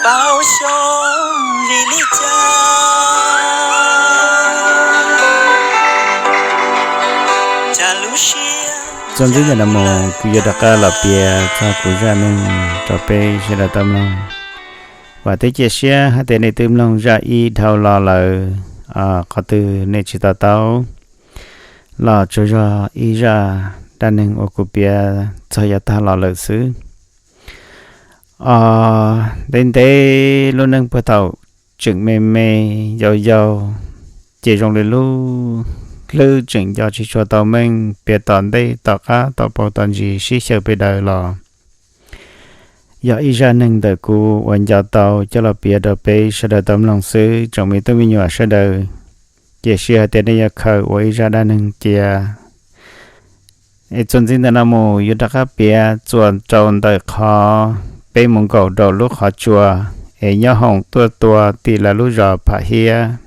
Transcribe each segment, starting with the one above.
Tau xyoo vim li cas, cas lub siab. Txuas ntxiv ntawm no mus kuv yuav rov qab los piav txog kuv zaj neeg rau peb sawv daws tau mloog. Vam thiab cia siab hais tias nej twb mloog zaj ib dhau los lawm, qhov twg nej tsis to taub los tsuas yog ib zaj dab neeg uas kuv piav txog yav tag los lawm xwb. Os, ntev ntev lub neej puag thaum tseem me me yau yau, ces zoo li lub hlwb tseem nco tsis tshua tau meej, piav tom ntej tom qab tom paus tom ntsis sib xyaw pes daws los, yog ib zaj neeg ntawm kuv uas nco tau coj los piav rau peb sawv daws tau mloog xwb tsoom me tub me nyuam sawv daws. Cia siab hais tias nej yuav khaws ua ib zaj dab neeg cia. Es txuas ntxiv ntawm no mus yuav rov qab piav txuas rau ntawm qhov peb mus nkaum rau lub qhov tsua es nyob hoom tuaj tua tim lawv lub zos Pham Hiab.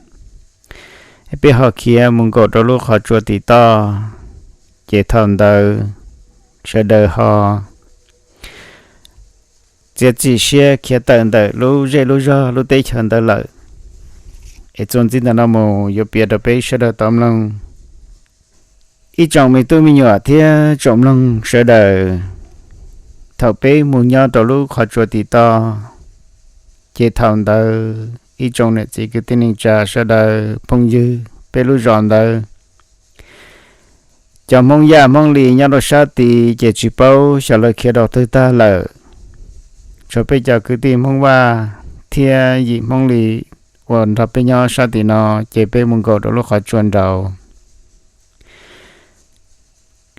Peb ho khiav mus nkaum rau lub qhov tsua tim toj, ces thaum ntawd sawv daws ho txiav txim siab khiav tawm ntawm lub zej lub zog lub teb chaws ntawd lawm. Es txuas ntxiv ntawm no mus yuav piav rau peb sawv daws tau mloog. Ib tsoom me tub me nyuam thiab tsoom mloog sawv daws, thaum peb mus nyob rau lub qhov tsua tim toj, ces thaum ntawd ib tsoom niam txiv kwv tij neej tsa sawv daws phooj ywg peb lub zos ntawd, cov Hmoob Yaj Hmoob Lis nyob rau sab tid ces tsis paub xyov lawv khiav rau twg tag lawm. Tshuav peb cov kwv tij Hmoob Vaj thiab yim Hmoob Lis uas nrog peb nyob sab tim no, ces peb mus nkaum rau lub qhov tsua nraud.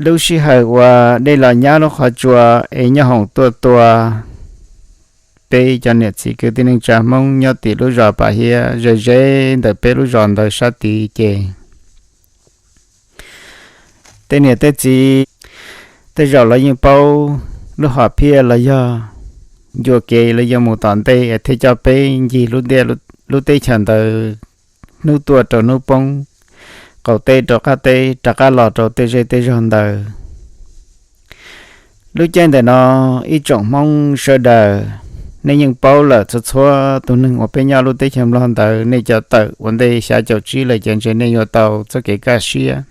Lub sij hawm uas dej los nyab lub qhov tsua es nyob hoom tuaj tua peb cov niam txiv kwv tij neej tsa Hmoob nyob tim lub zos Pham Hiab ze ze ntawm peb lub zos ntawd sab tid ces tej niam tej txiv tej zaum lawv yeej paub lub hom phiaj los yog ncua kev lawv yuav mus tom ntej thiaj coj peb ncig lub ntiaj lub teb chaws ntawd hnub tuaj rau hnub poob, qaum teb rau qab teb rov qab los rau tej zej tej zog ntawd. Lub caij ntawm no ib tsoom Hmoob sawv daws, nej yeej paub lawm txhua txhua tus neeg uas peb nyob lub teb chaws Nplog ntawd nej cov tawm ua ntej xya caum tsib lawm ces ntshe nej yuav tau txoj kev kaj siab.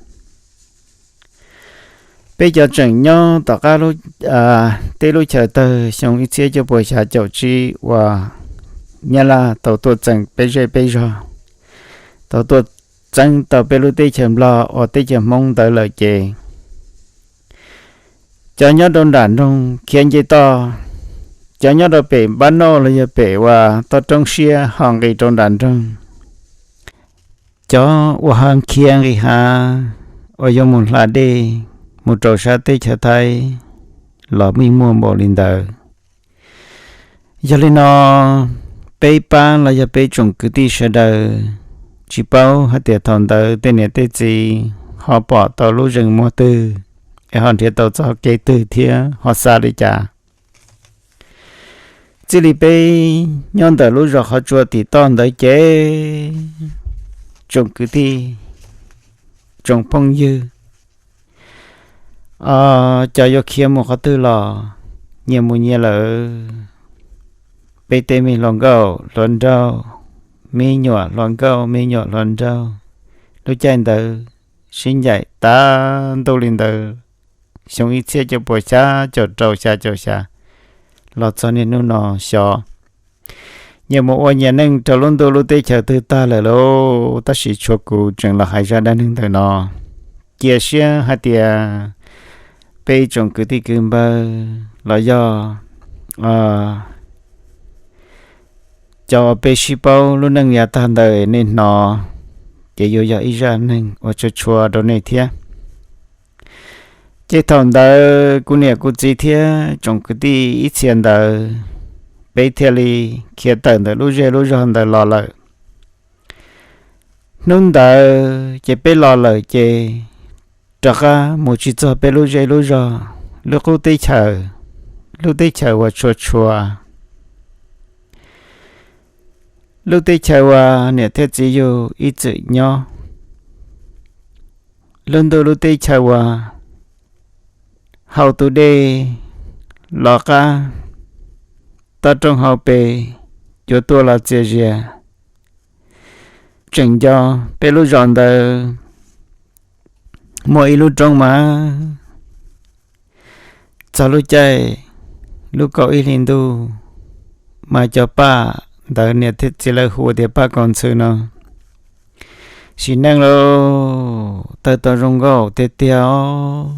Peb cov tseem nyob tom qab teb lub chaws tawg xyoo ib txhiab cuaj puas xya caum tsib uas Nyab Laj tau tuaj txeem peb zej peb zog, tau tuaj txeeb tau peb lub teb chaws Nplog ua teb chaws Hmoob ntawd lawm ces cov nyob rau nram nroog khiav nce toj, cov nyob rau pem npab noj los yog pem uas toj roob siab ho nqis rau nram nroog, cov uas ho khiav nqis hav uas yuav mus hla dej mus rau sab teb chaws Thaib los yeej muaj npaum li ntawd. Yog li no, peb pab los yog peb tsoom kwv tij sawv daws tsis paub hais tias thaum ntawd tej niam tej txiv ho pom tau lub zeem muag twg es ho nrhiav tau txoj kev twg thiab ho xav li cas. Txij li peb nyob ntawm lub zos qhov tsua tim toj ntawd ces tsoom kwv tij, tsoom phooj ywg, cov yuav khiav mus qhov twg los nyias mus nyias lawm. Peb tej me hluas nkauj hluas nraug, me nyuam hluas nkauj me nyuam hluas nraug, lub caij ntawd sib ncaim tas ntuj li ntawd, xyoo ib txhiab cuaj puas xya caum rau xya caum xya los txog niaj hnub no xyov nyias mus ua nyias neej rau lub ntuj lub teb chaws twg tag lawm lauj. Tab sis tshuav kuv tseem los hais zaj dab neeg ntawm no. Cia siab hais tias peb ib tsoom kwv tij kwv npawg los yog cov uas peb sib paub lub neej yav tag ntawd nej hnov, ces yuav yog ib zaj neeg uas tshua tshua rau nej thiab. Ces thaum ntawd kuv niam kuv txiv thiab tsoom kwv tij ib txhia ntawd, peb thiaj li khiav tawm ntawm lub zej lub zog ntawd los lawm. Hnub ntawd ces peb los lawm ces rov qab mus tsis txog peb lub zej lub zog, lub qub teb chaws, lub teb chaws uas tshua tshua, lub teb chaws uas niam thiab txiv yug ib txwm nyob, lub ntuj lub teb chaws uas hau tus dej los qab, toj roob hauv pes, cuav tuaj los txias zias. Tseem nco peb lub zos ntawd muaj ib lub roob mas txog lub caij lub kaum ib hlis ntuj mas cov paj ntawd niam thiab txiv lawv hu tias paj kaus ntxhw no, sim neej lauj, tawg tau zoo nkauj tiag tiag os.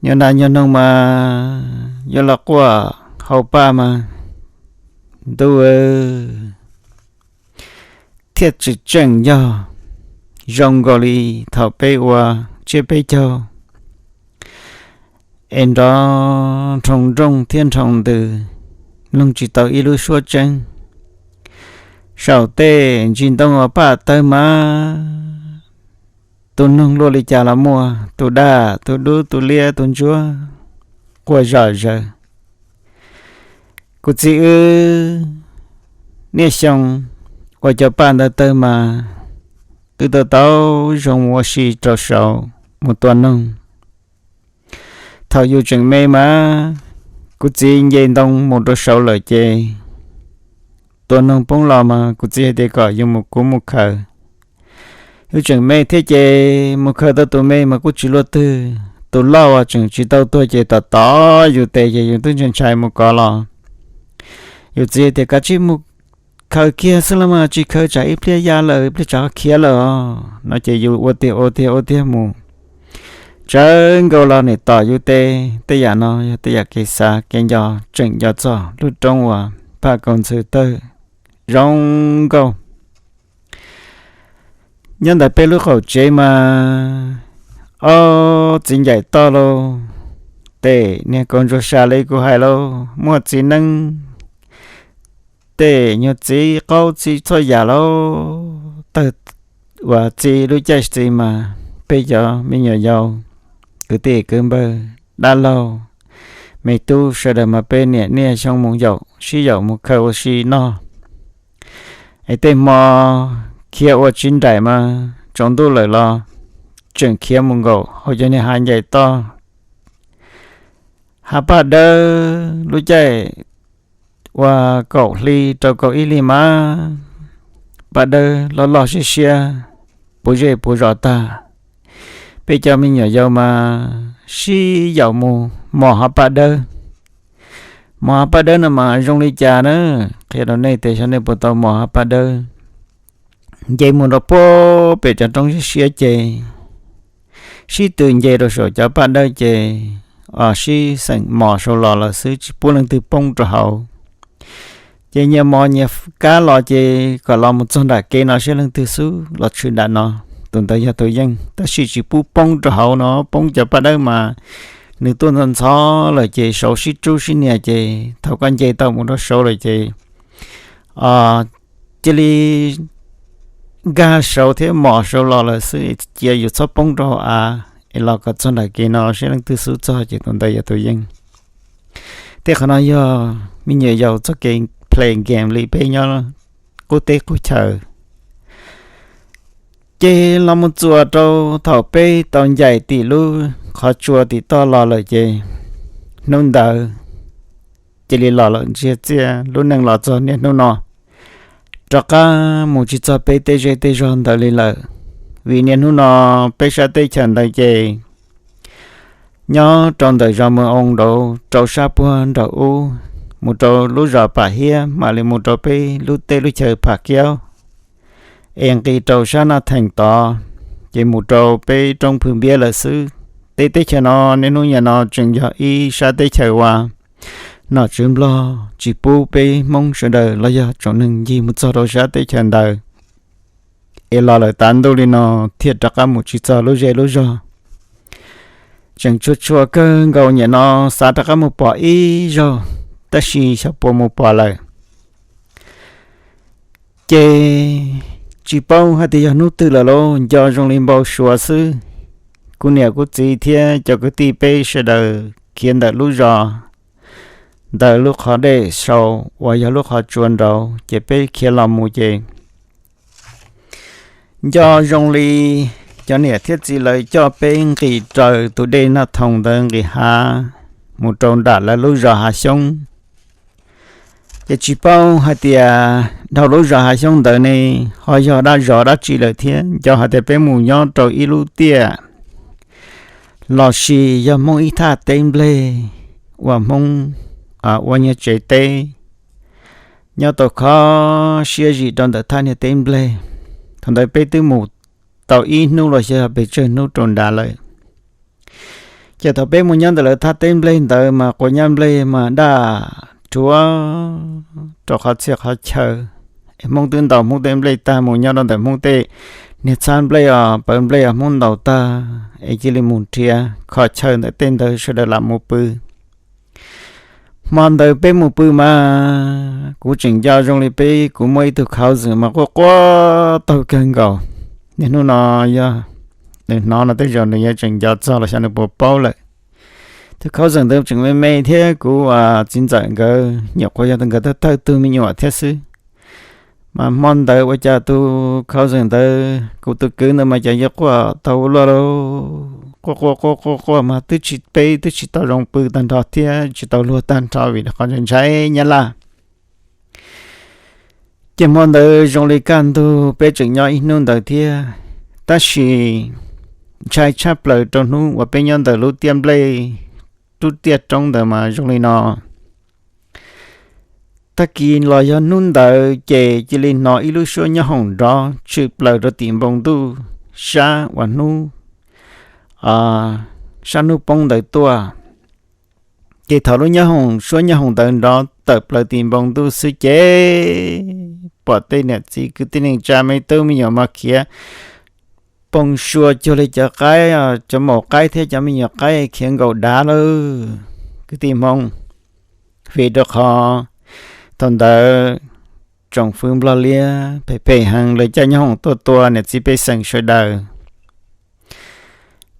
Nyob nag nyob noog mas yuav los quaj hau paj mas, ntuj, thiaj tsis tseem yog zoo nkaus li thaum peb ua tsiab peb caug es nrov nroo nrooj thiab nroo ntws, mloog tsis tau ib lub suab tseeb. Saum tej ntsis ntoo uas paj tawg mas tus noog luaj li cas los muaj, tus daj, tus dub, tus liab, tus ntsuab, quaj zom zaws. Kuv txiv wb niaj xyoo ua cov paj ntawd tawg mas wb tau tau zoo ua si rau saud mus tua noog. Thaum yus tseem me mas kuv txiv nce ntoo mus rau saud lawm ces tua noog poob los mas kuv txiv hais tias kom yus mus kuv mus khaws. Yus tseem me thiab ces mus khaws tau tus me mas kuj tsis luaj twg, tus loj uas tseem tsis tau tuag ces tom tom yus tes ces yus twb ntshai ntshai mus kov los. Yus txiv tias kav tsij mus khaws kiag xwb los mas tsis khaws tsam ib pliag ya lawm ib pliag tsam ho khiav lawm os no ces yus ua tiag ua tiag ua tiag mus. Tsawv nkaus los nim tom yus tes. Tej yam no yog tej yam kev xav kev nco tseem nco txog lub roob uas paj kaus ntxhw tawg zoo nkauj. Nyob ntawm peb lub qaum tsev mas ob txiv ncaim toj lauj, tej niag kaus ntsuag sa li kuv hais lauj, muaj txiv neeb tej nyuag txiv qaub txiv txhua yam lauj, tawg uas txiv lub caij txiv mas peb cov me nyuam yaus, kwv tij kwv npawg, dab laug, me tub sawv daws mas peb niam niaj xyoo mus yaum sib yaum mus khaws ua si noj. Es tej hmo khiav ua tsis nraim mas tsaus ntuj lawm los tseem khiav mus nkaum hauv cov niag hav ncaim toj. Hav paj dawb, lub caij ua kaum hli rau kaum ib hli mas paj dawb loj loj siab siab puv zej puv zos tag. Peb cov me nyuam yaus mas sib yaum mus mos hav paj dawb. Mos hav paj dawb no mas zoo li cas na? Qhia rau nej tias xyov nej puas tau mos hav paj dawb. Nce mus rau puag pem cov roob siab siab ces sib tw nce rau saum cov paj dawb ces sib xeem mos saud los lawm xwb tsis pub leej twg poob rau hauv. Ces nyias mos nyias kab los ces kom los mus txog nram kev no seb leej twg xub los tshwm nram no, tus ntawd yog tus yeej, tab sis tsis pub poob rau hauv no, poob cov paj dawb mas nws tuaj ntxhov ntxhov lawm ces saud sib rub sib nias ces thaum koj nce tau mus rau saud lawm ces cia li nkag saud thiab mos saud los lawm xwb, cia yus txhob poob rau hauv av es los kom txog nram kev no seb leej twg xub txog ces tus ntawd yog tus yeej. Tej qhov no yog me nyuam yaus txoj kev play game li peb nyob qub teb qub chaw. Ces los mus txuas rau thaum peb tau ncaim tim lub qhov tsua tim toj los lawm ces hnub ntawd cia li los lawm ntsiag txiaj lub neej los txog niaj hnub no, rov qab mus tsis txog peb tej zej tej zog ntawd li lawm. Vim niaj hnub no peb sab teb chaws ntawd ces nyob rau ntawm zos Mws Oo nraud rau sab puag nraum ub, mus rau lub zos Pam Hiab mam li mus rau peb lub teb lub chaw Pham Kiaub, es nqis rau sab Naj Theem tod, ces mus rau peb roob Phwm Npiab lawm xwb. Tej teb chaws no niaj hnub niaj no tseem yog ib sab teb chaws uas nom tswv Nplog tsis pub peb Hmoob sawv daws los yog tsoom neeg ncig mus txog rau sab teb chaws ntawd, es los lawm tav ntuj li no thiaj rov qab mus tsis txog lub zej lub zog. Tseem tshua tshua kawg nkaus niaj no xav rov qab mus pom ib zaug, tab sis xyov puas mus pom lawm. Ces tsis paub hais tias yog hnub twg lawm lauj, nco zoo li npau suav xwb. Kuv niam kuv txiv thiab cov kwv tij peb sawv daws khiav ntawm lub zos, ntawm lub qhov dej sau uas yog lub qhov tsua nraud ces peb khiav los mus ces nco zoo li cov niam thiab txiv lawv coj peb nqis raws tus dej Naj Thoos ntawd nqis hav mus rau nram lawv lub zos Hav Xyoob. Ces tsis paub hais tias dhau lub zos Hav Xyoob ntawd ne ho yog dab zos dab tsi lawm thiab, nco hais tias peb mus nyob rau ib lub tiaj los sis yog Hmoob ib thaj teb nplej uas Hmoob ua niag tsev teb nyob tau kho siab zim rau ntawm thaj niag teb nplej. Thaum ntawd peb twb mus tau ib hnub los xyov yog pes tsawg hnub rau nrad lawm. Ces thaum peb mus nyob ntawm lawv thaj teb nplej ntawd mas quav nyab nplej mas daj rhuav rau qhov txhia qhov chaw. Hmoob twb ntaus Hmoob tej nplej tag, mus nyob rau ntawm Hmoob tej niag txhab nplej os pawv nplej os Hmoob ntaus tag es cia li mus nrhiav kho chaw ntawm tej ntawd sawv daws lam mus pw. Hmo ntawd peb mus pw mas kuv tseem nco zoo li peb, kuv muaj ib tug cousin mas quaj quaj taug kawg nkaus. Niaj hnub no yog nws hnov no tej zaum nws yuav tseem nco txog los xyov nws puas paub lawm. Tus cousin ntawd tseem me me thiab kuv txiv ntxawm nkawd nyuam qhuav yog nkawd thawj thawj tug me nyuam thiab xwb. Mas hmo ntawd ua cas tus cousin ntawd, kuv tus kwv ntawd mas cas yuav quaj tau ua luaj li, quaj quaj quaj quaj quaj mas twb tsis, peb twb tsis tau zoo pw tag nrho thiab tsis tau luag tag nrho vim qhov ntshai ntshai nyab laj. Ces hmo ntawd zoo li kaj ntug peb tseem nyob ib hnub ntawd thiab, tab sis ntshai tshaj plaws rau hnub uas peb nyob ntawm lub tiaj nplej, lub tiaj roob ntawd mas zoo li no. Tag kis los yog hnub ntawd ces cia li hnov ib lub suab nyoob hoom nrov tshwm plaws rau tim npoo ntuj sab uas hnub, sab hnub poob ntawd tuaj. Ces thaum lub nyoob hoom, suab nyoob hoom ntawd nrov tawm plaws tim npoo ntuj xwb ces pom tej niam txiv kwv tij neej tsa me tub me nyuam mas khiav poo sua cuag li cov qaib, cov maum qaib thiab cov me nyuam qaib khiav nkaum dav lawm kwv tij Hmoob. Vim rau qhov thaum ntawd tsoom fwv Nplog liab phem phem heev, lawv coj nyoob hoom tuaj tua niam txiv pej xeem sawv daws.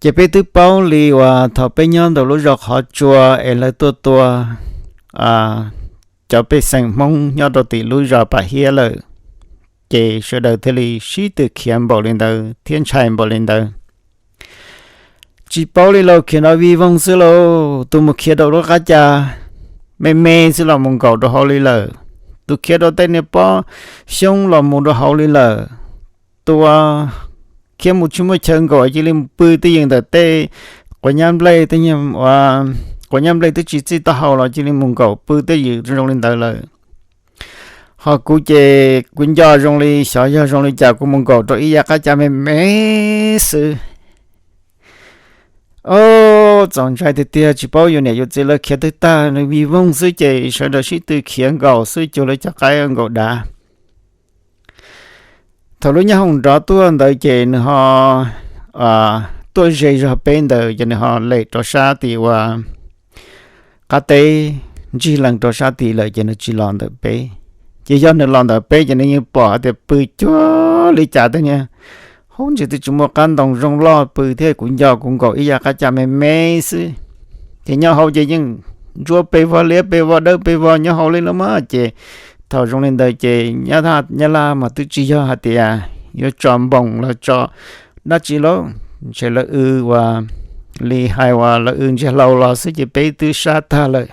Ces peb twb paub li uas thaum peb nyob ntawm lub zos Qhov Tsua es lawv tuaj tua cov pej xeem Hmoob nyob rau tim lub zos Pam Hiab lawm, ces sawv daws thiaj li sib tw khiav npaum li ntawd thiab ntshai npaum li ntawd. Tsis paub li lauj, khiav nrov vij voog xwb lauj, tus mus khiav rau lub qab cas me me xwb los mus nkaum rau hauv li lawm, tus khiav rau tej niag pob xyoob los mus rau hauv li lawm. Tus khiav mus tsis muaj chaw nkaum cia li mus pw twj ywm ntawm tej quav nyab nplej, tej niag quav nyab nplej twb tsis txij taub hau los cia li mus nkaum pw twj ywm zoo li ntawd lawm. Ho kuv ces kuv nco zoo li xyov yog zoo li cas kuv mus nkaum rau ib yav qab cas me me xwb. Ob, txaus ntshai tiag tiag, tsis paub yus niam yus txiv lawv khiav twg tag, vij voog xwb ces sawv daws sib tw khiav nkaum xwb cuag li cov qaib nkaum dav. Thaum lub nyoob hoom nrov tuaj ntawd ces nws ho tuaj ze zog peb ntawd ces nws ho lem rau sab tim uas qab teb, ntsig lees rau sab tid lawm ces nws tsis los ntawm peb. Ces yog nws los ntawm peb ces nws yeej pom hais tias pw cuag li cas tej niag hauv ntsis twb tsis muaj qab ntoo zoo loj pw thiab, kuv nco kuv nkaum ib yav qab cas me me xwb. Ces nyob hauv ces yeej ntsuab pes vog liab pes vog dawb pes vog nyob hauv li los mas ces thaum zoo li ntawd ces nyab laj mas twb tsis yog hais tias yuav tso npoos los tso dab tsi lauj, ntshe lawv w uas li hais uas lawv w ntsiag hlau los xwb ces peb twb sab tag lawm.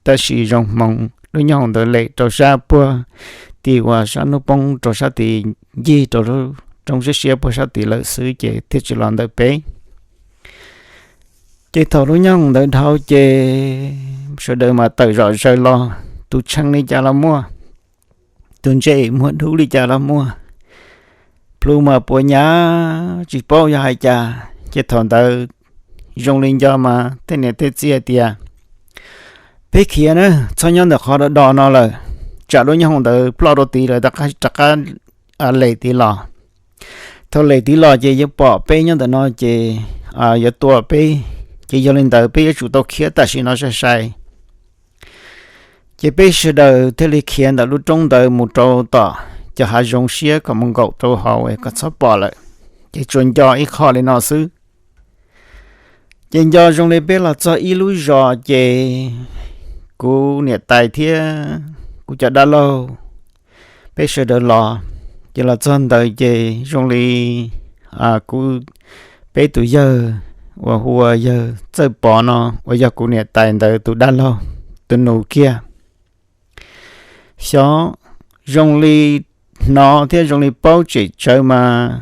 Tab sis zoo hmoov lub nyoob hoom ntawd lem rau sab puag tim uas sab hnub poob rau sab tid ncig rau lub roob siab siab puag sab tid lawm xwb ces thiaj tsis los ntawm peb. Ces thaum lub nyoob hoom ntawd dhau ces sawv daws mas tawm zom zaws los, tus tshee li cas los muaj, tus ntsej muag dub li cas los muaj, plhu mas puas nyav tsis paub yog hais cas. Ces thaum ntawd zoo li nco mas tej niam tej txiv hais tias, peb khiav na, txhob nyob ntawm qhov do do no lawm, tsam lub nyoob hoom ntawd ploj rau tid lawm rov qab lem tid los. Thaum lem tid los ces yuav pom peb nyob ntawm no ces yuav tua peb, ces yog li ntawd peb yuav tsum tau khiav tam sim no sai sai. Ces peb sawv daws thiaj li khiav ntawm lub roob ntawd mus rau tom cov hav zoov siab kom mus nkaum rau hauv kom txhob pom lawm. Ces tsuas nco ib qho li no xwb. Ces nco zoo li peb los txog ib lub zos ces kuv niam tais thiab kuv cov dab laug, peb sawv daws los. Ces los txog ntawd ces zoo li kuv, peb tus yawg uas hu ua yawg Txawj Pov no uas yog kuv niam tais ntawd tus dab laug, tus nus kiag, Xyov, zoo li hnov thiab zoo li paub tsem tsawv mas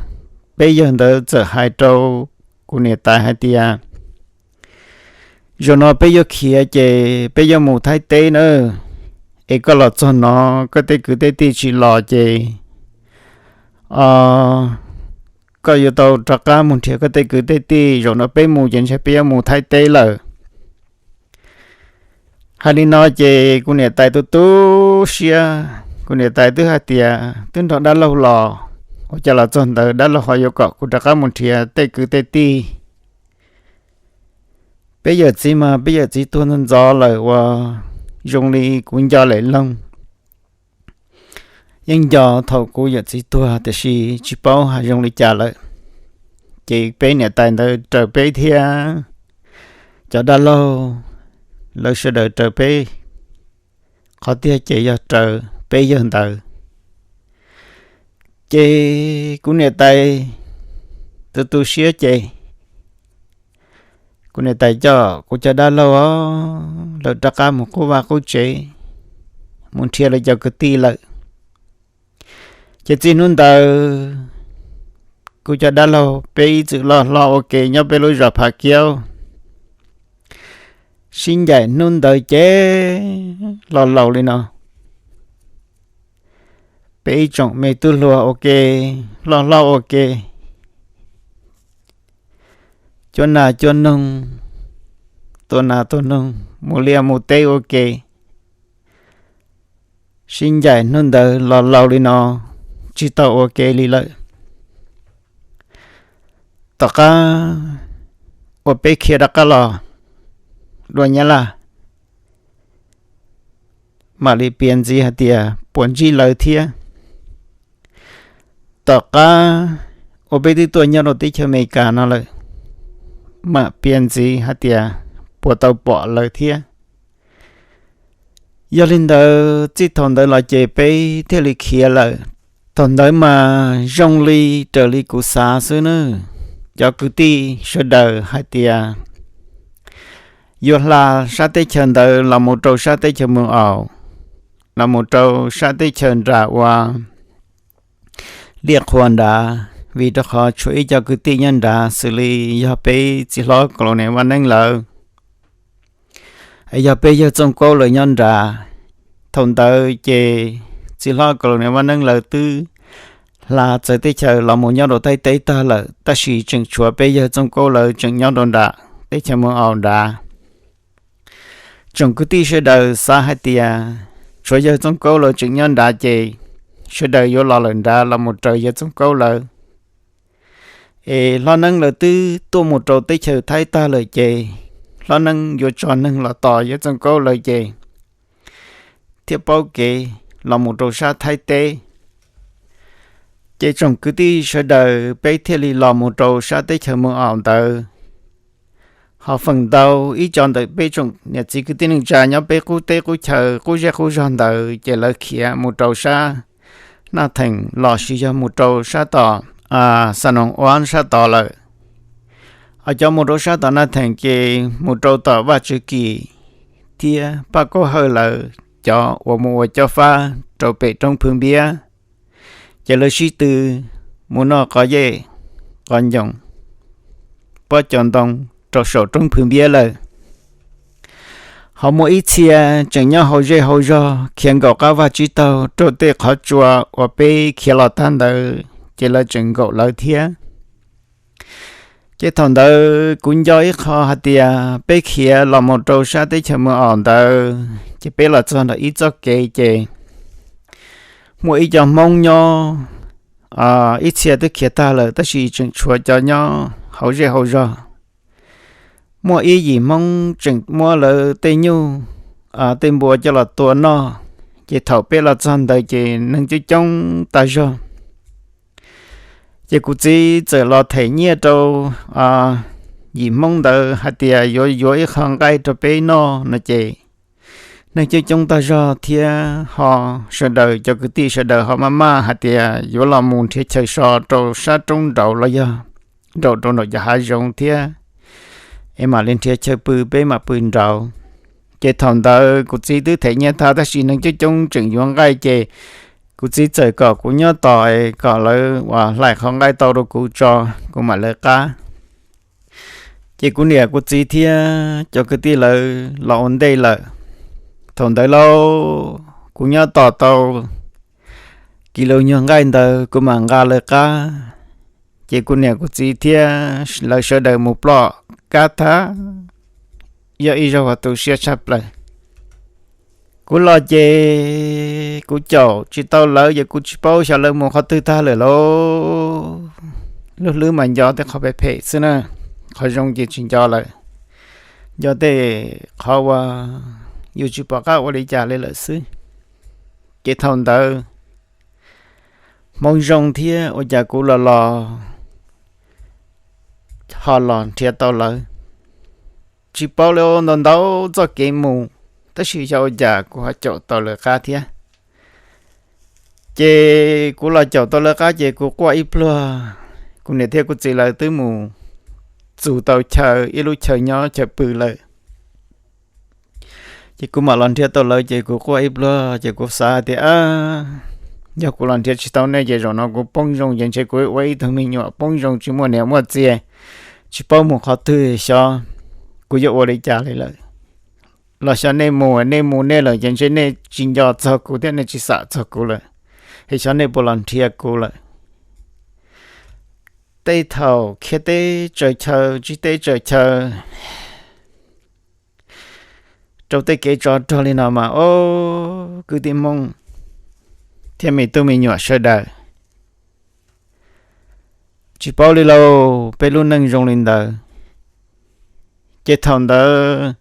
peb yawg ntawd txawm hais rau kuv niam tais hais tias, zaum no peb yuav khiav ces peb yuav mus Thaib teb na, es koj los txog no koj tej kwv tej tij tsis los ces koj yuav tau rov qab mus nrhiav koj tej kwv tej tij, zaum no peb mus ces ntshe peb yuav mus Thaib teb lawm. Hais li no ces kuv niam tais tu tu siab, kuv niam tais twb hais tias twb nrog dab laug los, ua cas los txog ntawd dab laug ho yuav kom kuv rov qab mus nrhiav tej kwv tej tij. Peb yawm txiv mas peb yawm txiv tuag ntxov ntxov lawm uas zoo li kuv nco lem loog. Yeej nco thaum kuv yawm txiv tuag tiam sis tsis paub hais zoo li cas lawm. Ces peb niam tais ntawd raws peb thiab cov dab laug, lawv sawv daws raws peb, qhov tiag ces yog raws peb yawg ntawd. Ces kuv niam tais tu tu siab ces kuv niam tais coj kuv cov dab laug lawv rov qab mus qub vaj qub tsev, mus nrhiav lawv cov kwv tij lawm. Ces txij hnub ntawd kuv cov dab laug peb ib txwm loj hlob ua ke nyob peb lub zos Phav Kiaub. Sib ncaim hnub ntawd ces los laus li no, peb ib tsoom me tub hluas ua ke, loj hlob ua ke, cuab nas cuab noog, tua nas tua noog, mus liaj mus teb ua ke. Sib ncaim hnub ntawd los laus li no, tsis tau ua ke li lawm. Tom qab uas peb khiav rov qab los dua Nyab Laj, mam li piav ntxiv hais tias puas ntsib lawv thiab. Tom qab uas peb twb tuaj nyob rau teb chaws Amelikas no lawm, mam piav ntxiv hais tias puas tau pom lawv thiab. Yog li ntawd txij thaum ntawd los ces peb thiaj li khiav lawm. Thaum ntawd mas zoo li raws li kuv xav xwb na, cov kwv tij sawv daws hais tias yuav hla sab teb chaws ntawd los mus rau sab teb chaws Moos Aus, los mus rau sab teb chaws nram ua Liaj Qhua nrad, vim rau qhov tshuav ib co kwv tij nyob nrad xws li yog peb txiv hlob Kaus Laus Niam Vaj Neeb lawv, yog peb yawg Txooj Kaub lawv nyob nrad. Thaum ntawd ces txiv hlob Kaus Laus Niam Vaj Neeb lawv twb hla txawv teb chaws los mus nyob rau Thaib teb tag lawm, tab sis tseem tshuav peb yawg Txooj Kaub lawv tseem nyob rau nram teb chaws Moos Aus nrad. Tsoom kwv tij sawv daws xav hais tias tshuav yawg Txooj Kaub lawv tseem nyob nrad ces sawv daws yuav los lawm nrad los mus raws yawg Txooj Kaub lawv. Es hlob Neeb lawv twb tuaj mus rau teb chaws Thaib tag lawm ces hlob Neeb yuav tso neeg los tos yawg Txooj Kaub lawv ces thiaj paub kev los mus rau sab Thaib teb. Ces tsoom kwv tij sawv daws peb thiaj li los mus rau sab teb chaws Moos Aus ntawd. Ho feem ntau ib co ntawm peb tsoom niam txiv kwv tij neej tsa nyob peb qub teb qub chaw qub zej qub zog ntawd ces lawv khiav mus rau sab Naj Theem los sis yog mus rau sab tom Xa Noos Uab sab tod lawm. Ho cov mus rau sab tom Naj Theem ces mus rau tom Vaj Tswv Kis thiab Paj Kaub Hawj lawv cov uas mus ua cob fab rau pem roob Phwv Npiab, ces lawv sib tw mus noj qos yej qos ncoos pob cov ntoo rau saum roob Phwv Npiab lawm. Ho muaj ib txhia tseem nyob hauv zej hauv zog khiav nkaum qab vaj tsib taug rau tej qhov tsua uas peb khiav los tag ntawd ces lawv tseem nkaum lawv thiab. Ces thaum ntawd kuv nco ib qho hais tias peb khiav los mus rau sab teb chaws Moos Aus ntawd ces peb los txog nram ib txoj kev ces muaj ib co Hmoob nyob, ib txhia twb khiav tag lawm tab sis tseem tshuav cov nyob hauv zej hauv zog. Muaj ib yim Hmoob tseem muab lawv tej nyuj tej npua coj los tua noj, ces thaum peb los txog ntawd ces neeg coob coob tag zog. Ces kuv txiv txawm los them nyiaj rau yim Hmoob ntawd hais tias yuav yuav ib qho nqaij rau peb noj no ces neeg coob coob tag zog thiab ho sawv daws cov kwv tij sawv daws ho maj maj hais tias yuav los mus nrhiav chaw so rau sab roob nraud los yog nraum rau nraum cov hav zoov thiab, es mam li nrhiav chaw pw peb mam pw nraud. Ces thaum ntawd kuv txiv twb them nyiaj tag tab sis neeg coob coob tseem yuav nqaij ces kuv txiv txawm kom kuv nyob tos kom lawv uas hlais qhov nqaij tau rau kuv tso, kuv mam lawv qab. Ces kuv niam kuv txiv thiab cov kwv tij lawv los ua ntej lawm. Thaum ntawd lauj, kuv nyob tos tau kis lus nyuag nqaij ntawd kuv mam nqa lawv qab. Ces kuv niam kuv txiv thiab lawv sawv daws mus ploj kab thab, yog ib zaug uas tu siab tshaj plaws. Kuv los ces kuv caum tsis tau lawv ces kuv tsis paub xyov lawv mus qhov twg tag lawm lauj. Lub hlwb mas nco tej qhov phem phem xwb na, qhov zoo ces tsis nco lawm, nco tej qhov uas yus tsis pom qab ua li cas li lawm xwb. Ces thaum ntawd hmoov zoo thiab ua cas kuv los los ho los nrhiav tau lawv. Tsis paub li, ntau ntau txoj kev mus, tab sis xyov ua cas kuv ho caum tau lawv qab thiab. Ces kuv los caum tau lawv qab ces kuv quaj ib pluag, kuv niam thiab kuv txiv lawv twb mus txus tau chaw, ib lub chaw nyob chaw pw lawm. Ces kuv mam los nrhiav tau lawv ces kuv quaj ib pluag ces kuv xav tias, yog kuv los nrhiav tsis tau nej ces zaum no kuv poob zoo ces ntshe kuv ua ib tug me nyuam poob zoo tsis muaj niam muaj txiv, tsis paub mus qhov twg, xyov kuv yuav ua li cas li lawm. Los xyov nej mus, nej mus nej lawm ces ntshe nej tsis nco txog kuv thiab nej tsis xam txog kuv lawm, es xyov nej puas los nrhiav kuv lawm. Tej thaum khiav teb tsaws chaw, tsib teb tsaws chaw rau tej kev tsov rog li no mas, o, kwv tij Hmoob thiab me tub me nyuam sawv daws, tsis paub li lauj, peb lub neej zoo li ntawd. Ces thaum ntawd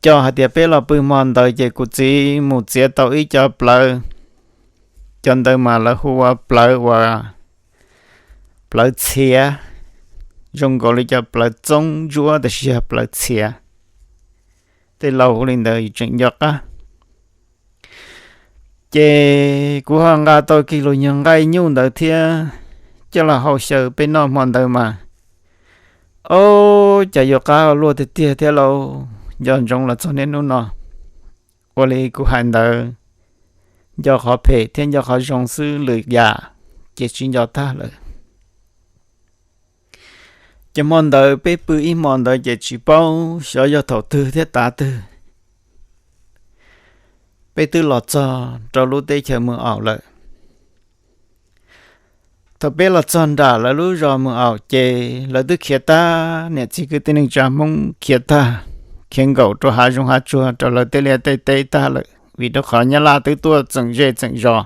cov hais tias peb los pw hmo ntawd ces kuv txiv mus txiav tau ib co plawv, cov ntawd mas lawv hu ua plawv uas plawv txhiav, zoo nkaus li cov plawv txoob ntsuab tab sis yog plawv txhiav. Tej laus hu li ntawd tseem nco qab. Ces kuv ho nqa tau kis lus nyuag nqaij nyuj ntawd thiab coj los hau xyaw peb noj hmo ntawd mas, o, cas yuav qab luaj tiag tiag thiab lauj. Nco ntsoov los txog niaj hnub no, ua li kuv hais ntawd, nco qhov phem thiab nco qhov zoo xwb, lwm yam ces tsis nco tag lawm. Ces hmo ntawd peb pw ib hmo ntawd ces tsis paub xyov yog thaum twg thiab tav twg, peb twb los txog rau lub teb chaws Mws Aum lawm. Thaum peb los txog nram lawv lub zos Mws Aum ces lawv twb khiav tag, niam txiv kwv tij neej tsa Hmoob khiav tag, khiav nkaum rau hav zoov hav tsuag rau lawv tej liaj tej teb tag lawm, vim rau qhov Nyab Laj twb tuaj txeem zej txeem zos.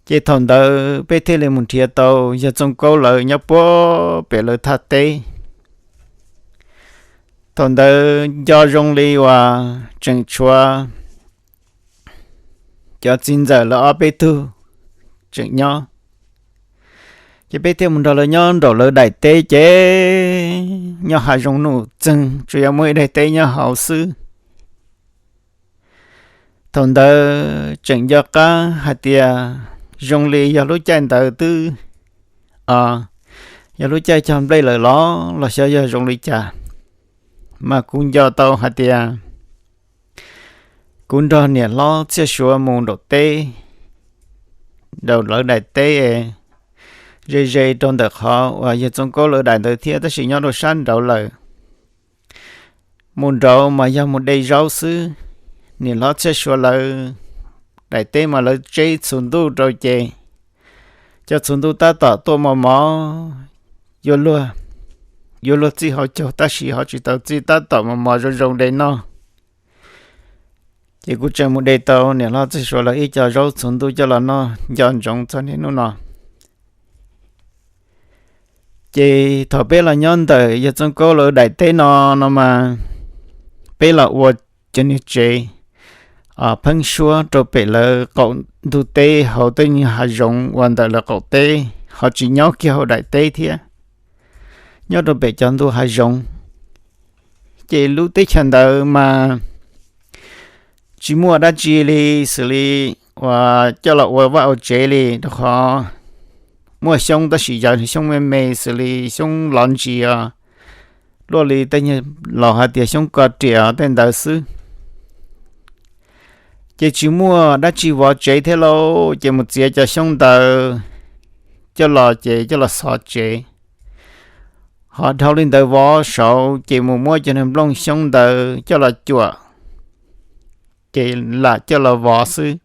Ces thaum ntawd peb thiaj li mus nrhiav tau yawg Txooj Kaub lawv nyob puag pem lawv thaj teb. Thaum ntawd nco zoo li uas tseem tshuav cov txiv ntxawm lawv ob peb tug tseem nyob. Ces peb thiaj mus nrog lawv nyob nraum lawv daim teb ces nyob hav zoov nuj txeeg, tsuas yog muaj ib daim teb nyob hauv xwb. Thaum ntawd tseem nco qab hais tias zoo li yog lub caij ntawd twb, yog lub caij cog nplej lawm los los xyov yog zoo li cas, mas kuv nco tau hais tias kuv nrog niam hlob Txhiaj Suav mus nraum teb, nraum lawv daim teb ze ze rau ntawm qhov uas yawg Txooj Kaub lawv daim ntawd thiab tab sis nyob rau sab nraud lawm. Mus nraud mas yog mus de zaub xwb. Niam hlob Txhiaj Suav lawv daim teb mas lawv tseb txhuv ntuj rau ces cov txhuv ntuj tab tom tuaj mos mos, yuav luag, yuav luag txij hauv caug tab sis ho tsis tau txij, tab tom mos mos zoo zoo de noj. Ces kuv tseem mus de tau niam hlob Txhiaj Suav lawv ib co zaub txhuv ntuj coj los noj nco ntsoov txog niaj hnub no. Ces thaum peb los nyob ntawm yawg Txooj Kaub lawv daim teb no, no mas peb los ua cov niag tsev pheeb suab rau pem lawv qaum ntug teb hauv tej niag hav zoov uas ntawm lawv qaum teb ho tsis nyob kiag hauv daim teb thiab, nyob rau pem cov ntug hav zoov. Ces lub teb chaws ntawd mas tsis muaj dab tsi li xws li uas coj los ua vaj ua tsev li, rau qhov muaj xyoob tab sis yog xyoob me me xws li xyoob lov ntsis os, luaj li tej nyuag laus hais tias xyoob ko riam tej ntawd xwb. Ces tsis muaj dab tsi vov tsev thiab lauj, ces mus txiav cov xyoob ntawd coj los ces coj los xov tsev. Ho dhau li ntawd vov saud ces mus muab cov nplooj xyoob ntawd coj los cuam, ces lam coj los vov xwb,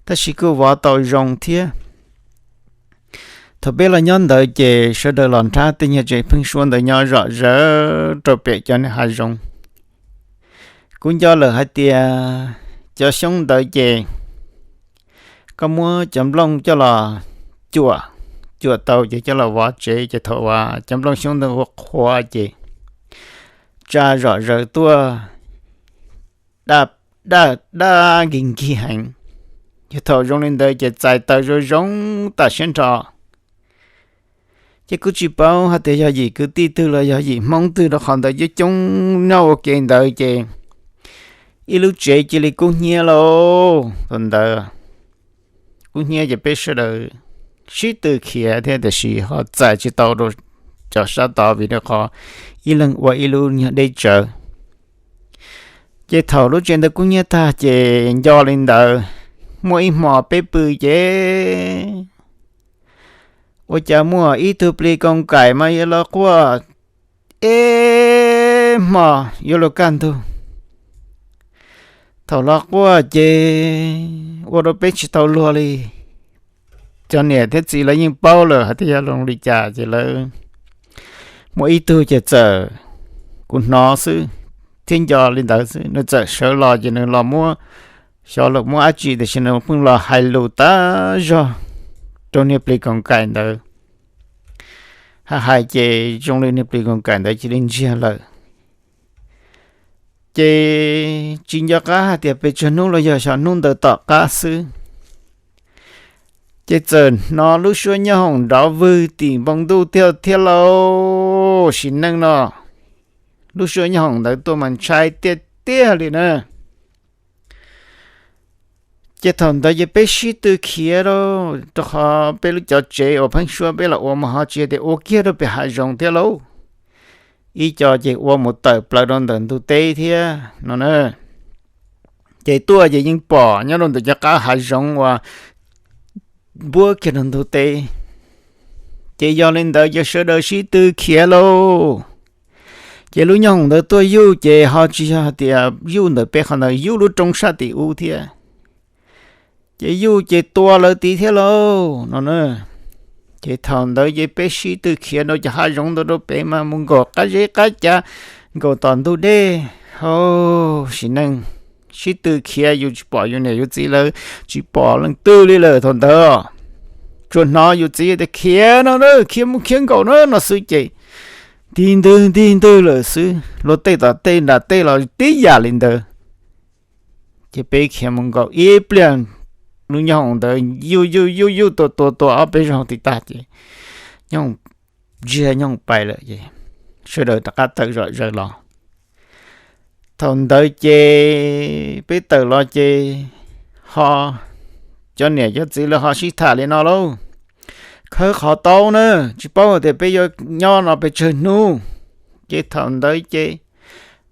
tab sis kuj vov tau zoo thiab. Thaum peb los nyob ntawd ces sawv daws los nrhab tej nyuag tsev pheeb suab ntawd nyob zom zaws rau pem cov niag hav zoov. Kuv nco lawm hais tias cov xyoob ntawd ces koj muab cov nplooj coj los cuam, cuam tau ces coj los vov tsev, ces thaum uas cov nplooj xyoob ntawd ua qhuav ces tsa zom zaws tuaj, daj, daj nkig nkig heev. Ces thaum zoo li ntawd ces txais taws zoo zoo tam siab nrho. Ces kuj tsis paub hais tias yog yim kwv tij twg los yog yim Hmoob twg rau qhov ntawd coob coob nyob ua ke ntawd ces ib lub tsev cia li kub hnyiab lauj. Thaum ntawd kub hnyiab ces peb sawv daws sib tw khiav thiab tiam sis ho txais tsis tau rau cov sab tod vim rau qhov ib leeg ua ib lub nyuag deb tsawv. Ces thaum lub tsev ntawd kub hnyiab tag ces nco li ntawd, muaj ib hmo peb pw ces ua cas muaj ib tug plis koos kaim mas yuav los quaj ib hmo yuav luag kaj ntug. Thaum los quaj ces ua rau peb tsis tau luag li. Cov niam thiab txiv lawv yeej paub lawm hais tias yog zoo li cas ces lawv muaj ib tug ces txawm, kuv hnov xwb thiab nco li ntawd xwb, nws txawm sawv los ces nws los muab, xyov los muab dab tsi tiam sis nws pheej los hais lus tag zog rau niag plis koos kaim ntawd. Hais hais ces zoo li niag plis koos kaim ntawd cia li ntsiag lawm. Ces tsis nco qab hais tias pes tsawg hnub los yog xyov hnub ntawd tom qab xwb, ces txawm hnov lub suab nyoob hoom nrov vwg tim npoo ntuj tiag thiab lauj. Sim neej no lub suab nyoob hoom ntawd tuaj mas ntshai tiag tiag li na. Ces thaum ntawd ces peb sib tw khiav rau, rau qhov peb lub cov tsev uas pheeb suab peb los ua mas ho tsis tias ua kiag rau pem hav zoov thiab lauj. Ib co ces ua mus tawm plaws rau ntawm ntug teb thiab no na. Ces tuaj ces yeej pom nyob rau ntawm cov qab hav zoov uas npuab kiag rau ntug teb. Ces yog li ntawd ces sawv daws sib tw khiav lauj. Ces lub nyoob hoom ntawd tuaj yuj ces ho tsis yog hais tias yuj ntawm peb qhov ntawd, yuj lub roob sab tim ub thiab. Ces yuj ces tua lawv tid thiab lauj no na. Ces thaum ntawd ces peb sib tw khiav rau cov hav zoov ntawd rau pem mas mus nkaum qab zeb qab cav, nkaum tom ntug dej. Hauv sim neej sib tw khiav, yus tsis pom yus niam yus txiv lawv, tsis pom leej twg li lawm thaum ntawd. Tsuas hnov yus txiv tias khiav no na, khiav mus khiav nkaum na no xwb ces nti ntwg nti ntwg lawm xwb, luag tej tom tej nram tej los tib yam li ntawd. Ces peb khiav mus nkaum ib pliag, lub nyoob hoom ntawd yuj yuj yuj yuj tua tua tua ob peb zaug tim tag ces ntsiag nyooj pais lawm ces sawv daws rov qab tawm zom zaws los. Thaum ntawd ces peb tawm los ces ho cov niam cov txiv lawv ho sib tham li no lauj, khawb qhov taub na, tsis paub tias peb yuav nyob no pes tsawg hnub. Ces thaum ntawd ces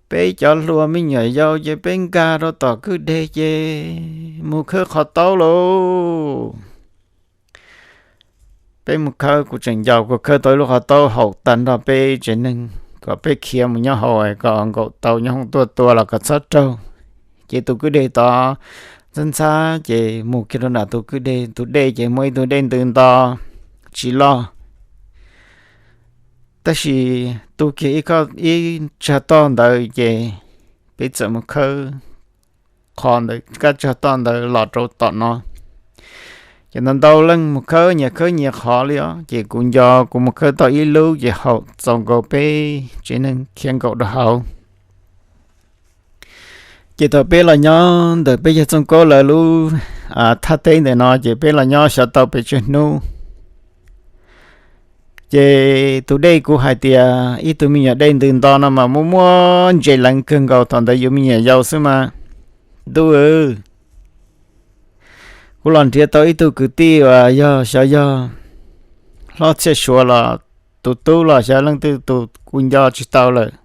peb cov hluas me nyuam yaus ces peb nkag rau tom kwj deg ces mus khawb qhov taub lauj. Peb mus khawb, kuv tseem nco kuv khawb tau ib lub qhov taub haum tag nrho peb tsev neeg kom peb khiav mus nyob hauv kom nkaum tau nyoob hoom tuaj tua los kom txhob raug. Ces tus kwj deg tod ntxhab ntxhab ces mus kiag rau nram tus kwj deg, tus dej ces muaj ib tug dej ntws nto tsis loj, tab sis tu kiag ib, ib tsag toj ntawd ces peb txawm mus khawb qhov ntawd, kab tsag toj ntawd los rau tom no. Ces ntau ntau leej mus khawb nyias khawb nyias qhov li os, ces kuv nco kuv mus khawb tau ib lub ces haum txaus nkaus peb tsev neeg khiav nkaum rau hauv. Ces thaum peb los nyob ntawm peb yawg Txooj Kaub lawv lub thaj teb ntawm no ces peb los nyob xyov tau pes tsawg hnub. Ces tus dej kuv hais tias ib tug me nyuam dej ntws nto no mas muaj muaj ntses leev kawg nkaus, thaum ntawd yus me nyuam yaus xwb mas. Ntuj, kuv los nrhiav tau ib tug kwv tij uas yog xyov yog hlob Txhiaj Suav los tus tub los xyov leej twg, tus kuv nco tsis tau lawm.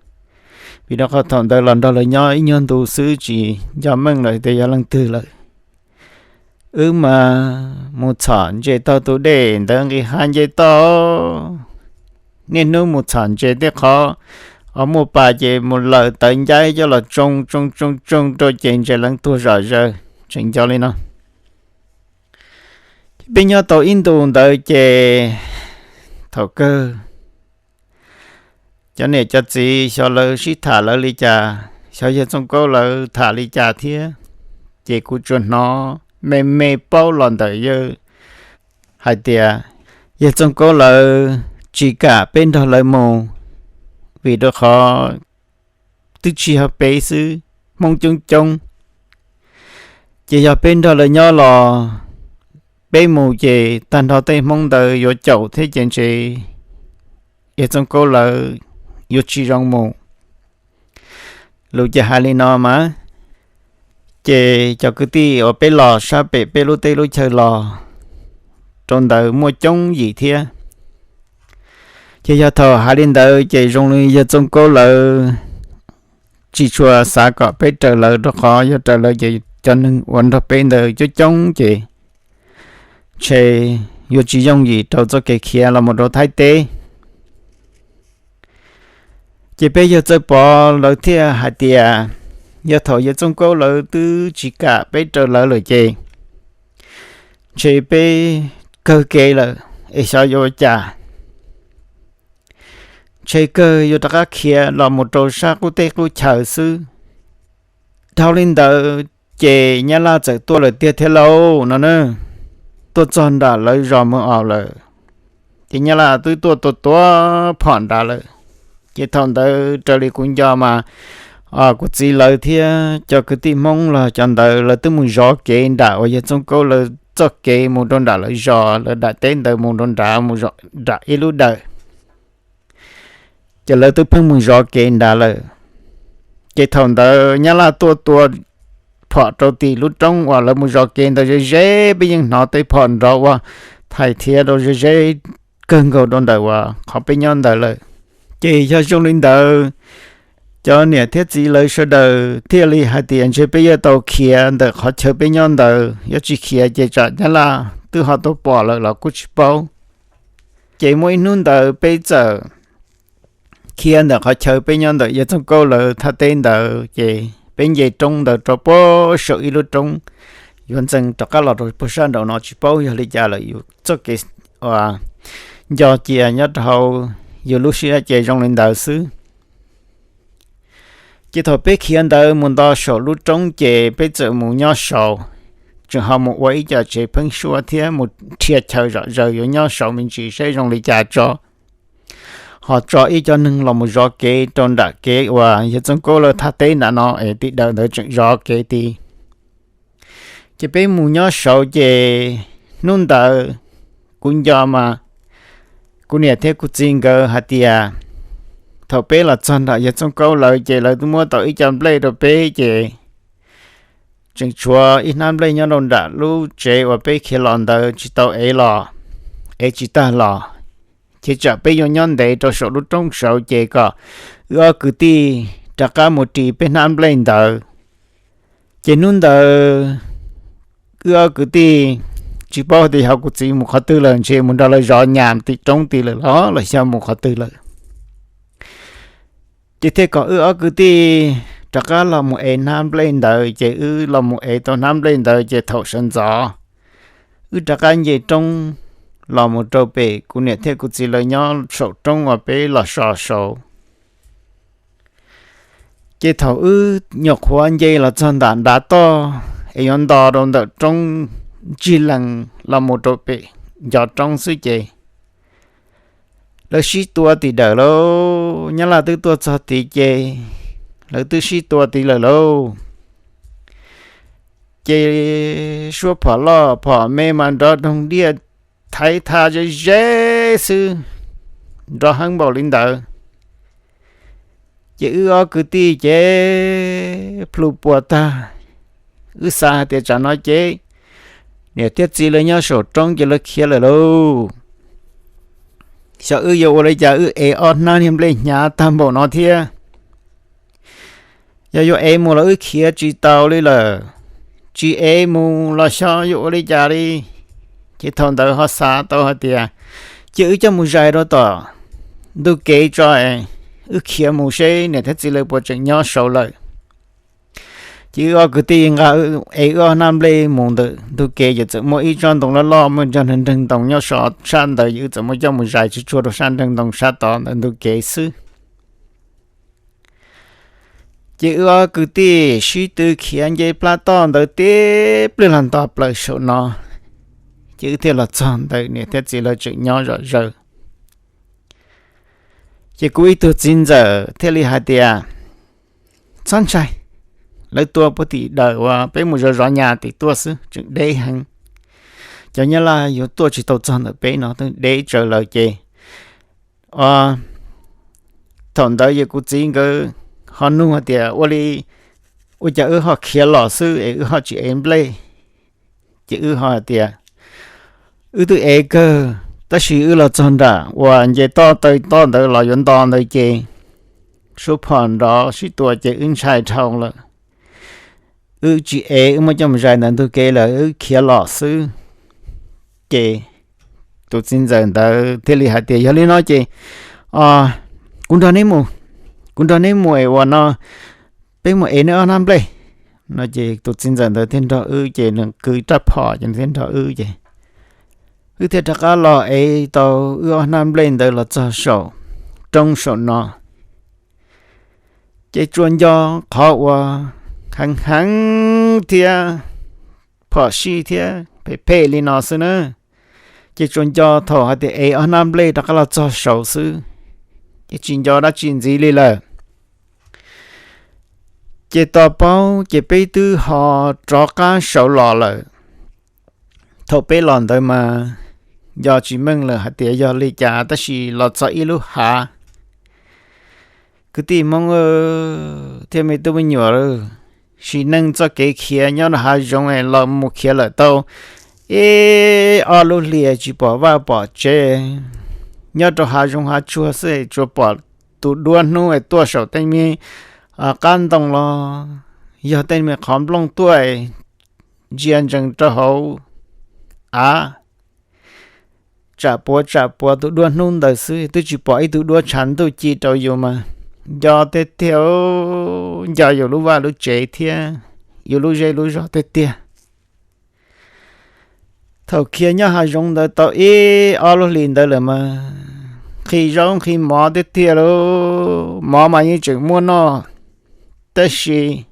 Vim rau qhov thaum ntawd los nrog lawv nyob ib nyuag ntu xwb tsis nco meej lawm tias yog leej twg lawm. Wb mas mus txhom ntses taug tus dej ntawd nqis hav nce toj. Niaj hnub mus txhom ntses tej qhov uas muaj pas ces mus lawm tawv ncaib coj los tsoo tsoo tsoo tsoo rau ces ntses leev tuag zom zaws, tseem nco li no. Peb nyob tau ib ntus ntawd ces thaum kawg cov niam cov txiv xyov lawv sib tham lawv li cas, xyov yawg Txooj Kaub lawv tham li cas thiab, ces kuv tsuas hnov me me paub los ntawm yawg hais tias yawg Txooj Kaub lawv tsis kam peb nrog lawv mus, vim rau qhov twb tsis yog peb xwb, Hmoob coob coob. Ces yog peb nrog lawv nyob los peb mus ces tag nrho tej Hmoob ntawd yuav caum thiab ces ntshe yawg Txooj Kaub lawv yuav tsis zoo mus. Lus ces hais li no mas, ces cov kwv tij uas peb los sab pem peb lub teb lub chaw los rau ntawd muaj coob yim thiab. Ces yog thaum hais li ntawd ces zoo li yawg Txooj Kaub lawv tsis tshua xav kom peb raws lawv, rau qhov yog raws lawv ces cov neeg uas nrog peb ntawd coob coob ces ntshe yuav tsis yooj yim rau txoj kev khiav los mus rau Thaib teb. Ces peb yawg Txawj Pov lawv thiaj hais tias yog thaum yawg Txooj Kaub lawv twb tsis kam peb raws lawv lawm ces ntshe peb kawg kev lawm es xyov yuav ua cas, ntshe kawg yuav rov qab khiav los mus rau sab qub teb qub chaw xwb. Dhau li ntawd ces Nyab Laj txawm tuaj lawm tiag thiab lauj no na. Tuaj txog nram lawv zos Moos Aus lawm, ces Nyab Laj twb tuaj tua tua phom nrad lawm. Ces thaum ntawd raws li kuv nco mas kuv txiv lawv thiab cov kwv tij Hmoob los cov ntawd lawv twb mus zov kev nram uas yawg Txooj Kaub lawv txoj kev mus rau nram lawv zos, lawv daim teb ntawd mus rau nrad, mus nram ib lub dawm. Ces lawv twb pheej mus zov kev nrad lawm. Ces thaum ntawd Nyab Laj tuaj tua phom rau tim lub roob uas lawv mus zov kev ntawd ze ze, peb yeej hnov tej phom nrov ua thais thiab rau ze ze kawg nkaus rau ntawm uas qhov peb nyob ntawd lawm. Ces yog zoo li ntawd, cov niam thiab txiv lawv sawv daws thiaj li hais tias ntshe peb yuav tau khiav ntawm qhov chaw peb nyob ntawd, yuav tsis khiav ces tsam Nyab Laj twb ho tau pom lawm los kuj tsis paub. Ces muaj ib hnub ntawd peb txawm khiav ntawm qhov chaw peb nyob ntawm yawg Txooj Kaub lawv thaj teb ntawd, ces peb nce roob ntawd rau puag saum ib lub roob yuav ntxeev rov qab los rau puag sab nraum no, tsis paub yog li cas lawm, yus txoj kev nco cia nyob rau hauv yus lub siab ces zoo li ntawd xwb. Ces thaum peb khiav ntawd mus nto saum lub roob ces peb txawm mus nyob saud, tseem ho mus ua ib co tsev pheeb suab thiab mus rhia chaw zom zaws yuav nyob saud me ntsis saib zoo li cas tso. Ho tso ib co neeg los mus zov kev rau nram kev uas yawg Txooj Kaub lawv thaj teb nram no es tim dawm ntawd tseem zov kev tid. Ces peb mus nyob saud ces hnub ntawd kuv nco mas kuv niam thiab kuv txiv nkawd hais tias thaum peb los txog nram yawg Txooj Kaub lawv ces lawv twb muab tau ib co nplej rau peb ces tseem tshuav ib hnab nplej nyob rau nram lub tsev uas peb khiav los ntawd tsis tau ev los, ev tsis tag los. Ces tsam peb yuav nyob ntev rau saum lub roob saud ces kom wb ob kwv tij rov qab mus ris peb hnab nplej ntawd. Ces hnub ntawd wb ob kwv tij tsis paub tias yog kuv txiv mus qhov twg lawm, ntshe mus nrog lawv zov nyas tim roob tid lawm los los xyov mus qhov twg lawm. Ces thiaj kom wb ob kwv tij rov qab los mus ev hnab nplej ntawd, ces wb los mus ev tau hnab nplej ntawd ces thaum sawv ntxov wb rov qab nce roob los mus rau pem kuv niam thiab kuv txiv lawv nyob saum roob uas peb los so saud. Ces thaum wb nyuam qhuav nce los txog nram nrav toj es yuav nto rau ntawm roob ntsig lees los mus rau pem ncov roob xwb ces lawv sib tua tim dawm lauj. Nyab Laj twb tuaj txog tid ces lawv twb sib tua tid lawm lauj. Ces suab phom loj phom me mas nrov doog diaj thaiv tha ze ze xwb, nrov heev npaum li ntawd. Ces wb ob kwv tij ces plhu puas tag, wb xav hais tias tsam no ces niam thiab txiv lawv nyob saum roob ces lawv khiav lawm lauj. Xyov wb yuav ua li cas wb ev ob hnab niag nplej hnyav tag npaum no thiab. Yog yuav ev mus los wb khiav tsis tau li lawm, tsis ev mus los xyov yuav ua li cas li. Ces thaum ntawd ho xav tau hais tias, cia wb coj mus zais rau tom ntug kev tso, wb khiav mus seb niam thiab txiv lawv puas tseem nyob saud lawm. Ces wb ob kwv tij nqa, ev wb ob hnab nplej mus ntawm ntug kev ces txawm muaj ib tsob ntoo loj loj muaj ntog nreeg nreeg ntoo nyob sab ntawd, ces wb txawm muab coj mus zais tsuag tsuag rau sab nreeg ntoo sab tod ntawm ntug kev xwb. Ces wb ob kwv tij sib tw khiav nce plab toj ntawd tib pliag los nto plaws saum no, ces wb thiaj los txog ntawm niam thiab txiv lawv tseem nyob zom zaws. Ces kuv ib tug txiv ntxawm thiaj li hais tias, txhob ntshai, lawv tuaj puag tim dawm uas peb mus zov zov nyas tim tuaj xwb, tseem deb heev. Cov Nyab Laj yuav tuaj tsis tau txog ntawm peb no, twb deb tsawv lawm ces, o, thaum ntawd yog kuv txiv nkawd ho nug hais tias, ua li, ua cas wb ho khiav los xwb es wb ho tsis ev nplej? Ces wb ho hais tias, wb twb ev kawg, tab sis wb los txog nram uas nce toj taw toj ntawd los yuav nto ntawd ces, suab phom nrov sib tua ces wb ntshai dhau lawm. Wb tsis ev, wb muab coj mus zais ntawm ntug kev lawm, wb khiav los xwb. Ces tus txiv ntxawm ntawd thiaj li hais tias, yog li no ces, o, kuv nrog neb mus, kuv nrog neb mus es uas no peb mus ev neb ob hnab nplej. No ces tus txiv ntxawm ntawd thiaj nrog wb, ces nws kwv rab phom ces nws thiaj nrog wb ces, wb thiaj rov qab los ev tau wb ob hnab nplej ntawd los txog saum roob saum no. Ces tsuas nco qhov uas heev heev thiab phom sij thiab phem phem li no xwb na. Ces tsuas nco thaum hais tias ev ob hnab nplej rov qab los txog saud xwb, ces tsis nco dab tsi ntxiv li lawm. Ces tos paub ces peb twb ho rov qab saud los lawm. Thaum peb los ntawd mas nco tsis meej lawm hais tias yog li cas, tab sis los txog ib lub hav, kwv tij Hmoob thiab me tub me nyuam, sim neej txoj kev khiav nyob rau hav zoov es los mus khiav lawm tau ib ob lub hlis tsis pom vaj pom tsev, nyob rau hav zoov hav tsuag xwb tsuas pom tus duab hnub es tuaj saum tej me qab ntoo los yog tej me qhov nplooj tuaj ntsia ntsees rau hauv av, tsam puav tsam puav tus duab hnub ntawd xwb, twb tsis pom ib tug duab tshav ntuj ci rau yus mas nco tiag tiag, nco yus lub vaj lub tsev thiab yus lub zej lub zog tiag tiag. Thaum khiav nyob hav zoov ntawd tau ib ob lub hlis ntawd lawm mas nqhis zaub nqhis mov tiag tiag lauj. Mov mas yeej tseem muaj noj, tab sis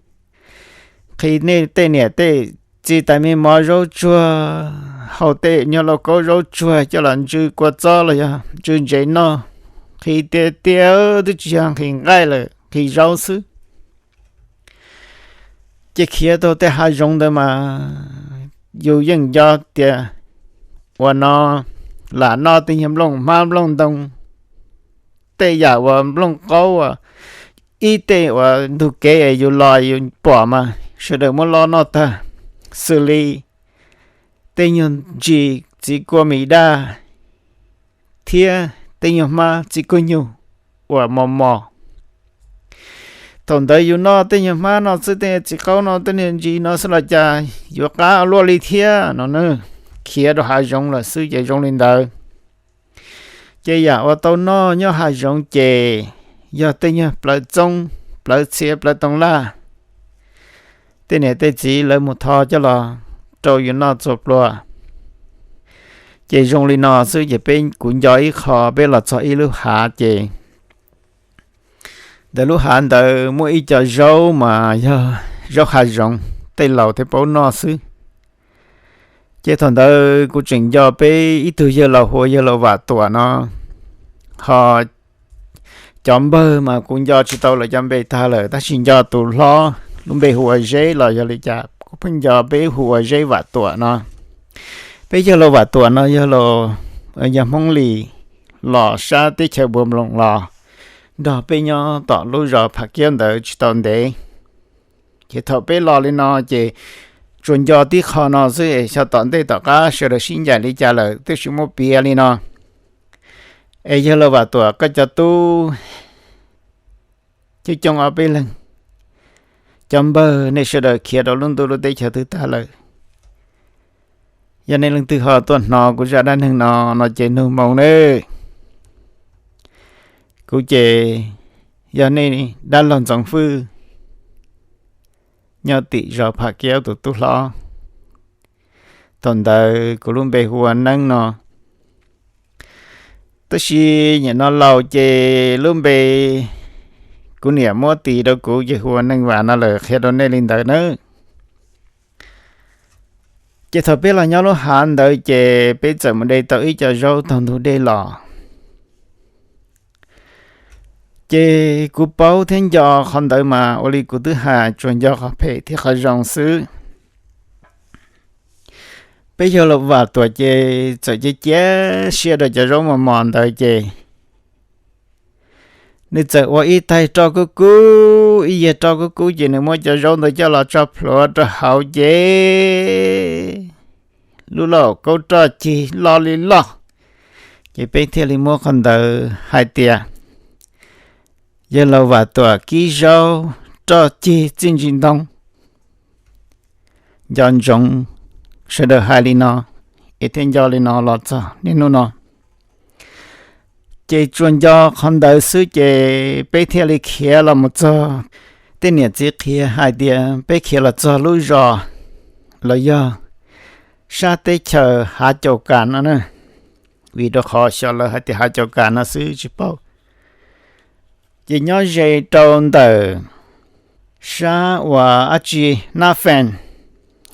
nqhis nej tej niam tej txiv tais me mov zaub tsuag, haus tej nyuag lauj kaub zaub tsuag coj los ntsw kua txob los yog ntsw ntsev noj, nqhis tiag tiag, twb tsis yog nqhis nqaij lawm, nqhis zaub xwb. Ces khiav tau tej hav zoov ntawd mas yus yeej nco tias uas no lam noj tej nyuag nplooj hmab nplooj ntoo, tej yam uas nplooj qaub uas ib tej uas ntug kev yus los yus pom mas sawv daws muab loj noj tag, xws li tej nyuag ntsis txiv kua mis daj thiab tej nyuag hmab txiv kua nyuj uas mos mos. Thaum ntawd yus noj tej nyuag hmab no xwb, tej nyuag txiv qaub no, tej nyuag ntsis no xwb los cas yuav qab luaj li thiab no na. Khiav rau hav zoov lawm xwb ces zoo li ntawd. Ces yam uas tau noj nyob hav zoov ces yog tej nyuag plawv txoob, plawv txhiav, plawv toov laj, tej niam tej txiv lawv mus tho coj los rau yus noj txhua pluas. Ces zoo li no xwb ces peb, kuv nco ib qho peb los txog ib lub hav ces ntawm lub hav ntawd muaj ib co zaub mas yog zaub hav zoov, tej laus thiaj paub noj xwb. Ces thaum ntawd kuv tseem nco peb ib tug yawg laus hu ua yawg laus Vam Tuam no, ho cov npawg mas kuv nco tsis tau lawv cov npe tag lawm, tab sis nco tus hlob lub npe hu ua Zeb los yog li cas, kuv pheej nco peb hu ua Zeb Vam Tuam no. Peb yawg laus Vam Tuam no yog laus, yog Hmoob Lis los sab teb chaws Npuag Nploos los, nrog peb nyob tom lub zos Pham Kiab ntawd tsis tau ntev. Ces thaum peb los li no ces tsuas nco tib qho no xwb, xyov tom ntej tom qab sawv daws sib ncaim li cas lawm twb tsis muaj piav li no. Es yawg laus Vam Tuam, koj cov tub coob coob ob peb leeg, Cov npawg, nej sawv daws khiav rau lub ntuj lub teb chaws twg tag lawm? Yog nej leej twg ho tuaj hnov kuv zaj dab neeg no, no ces nug moo nawb. Kuv ces yog nej dab laug Ntxoov Fwj, nyob tim zos Pham Kiab tus tub hlob. Thaum ntawd kuv lub npe hu ua Neeb no, tab sis nim no laus ces lub npe kuv niam muab tis rau kuv ces hu ua Neej Vam no lawm, qhia rau nej li ntawd nawb. Ces thaum peb los nyob lub hav ntawd ces peb txawm mus de tau ib co zaub taug ntug dej los. Ces kuv paub thiab nco qhov ntawd mas ua li kuv twb hais, tsuas nco qhov phem thiab qhov zoo xwb. Peb yawg laus Vam Tuam ces txawm cia cia siab rau cov zaub mos mos ntawd ces nws txawm ua ib taig roj kub kub, ib yias roj kub kub ces nws muab cov zaub ntawd coj los tso plhuav rau hauv ces lub lauj kaub roj cig loj li loj. Ces peb thiaj li muab qhov ntawd hais tias yawg laus Vam Tuam kib zaub roj cig txij ntsis ntoo. Nco ntsoov sawv daws hais li no, es thiaj nco li no los txog niaj hnub no. Ces tsuas nco qhov ntawd xwb ces peb thiaj li khiav los mus txog. Tej niam txiv qhia hais tias peb khiav los txog lub zos los yog sab teb chaws Hav Caum Kas no na, vim rau qhov xyov lawv hais tias Hav Caum Kas no xwb tsis paub. Ces nyob ze rau ntawm sab uas dab tsi, Nab Fees.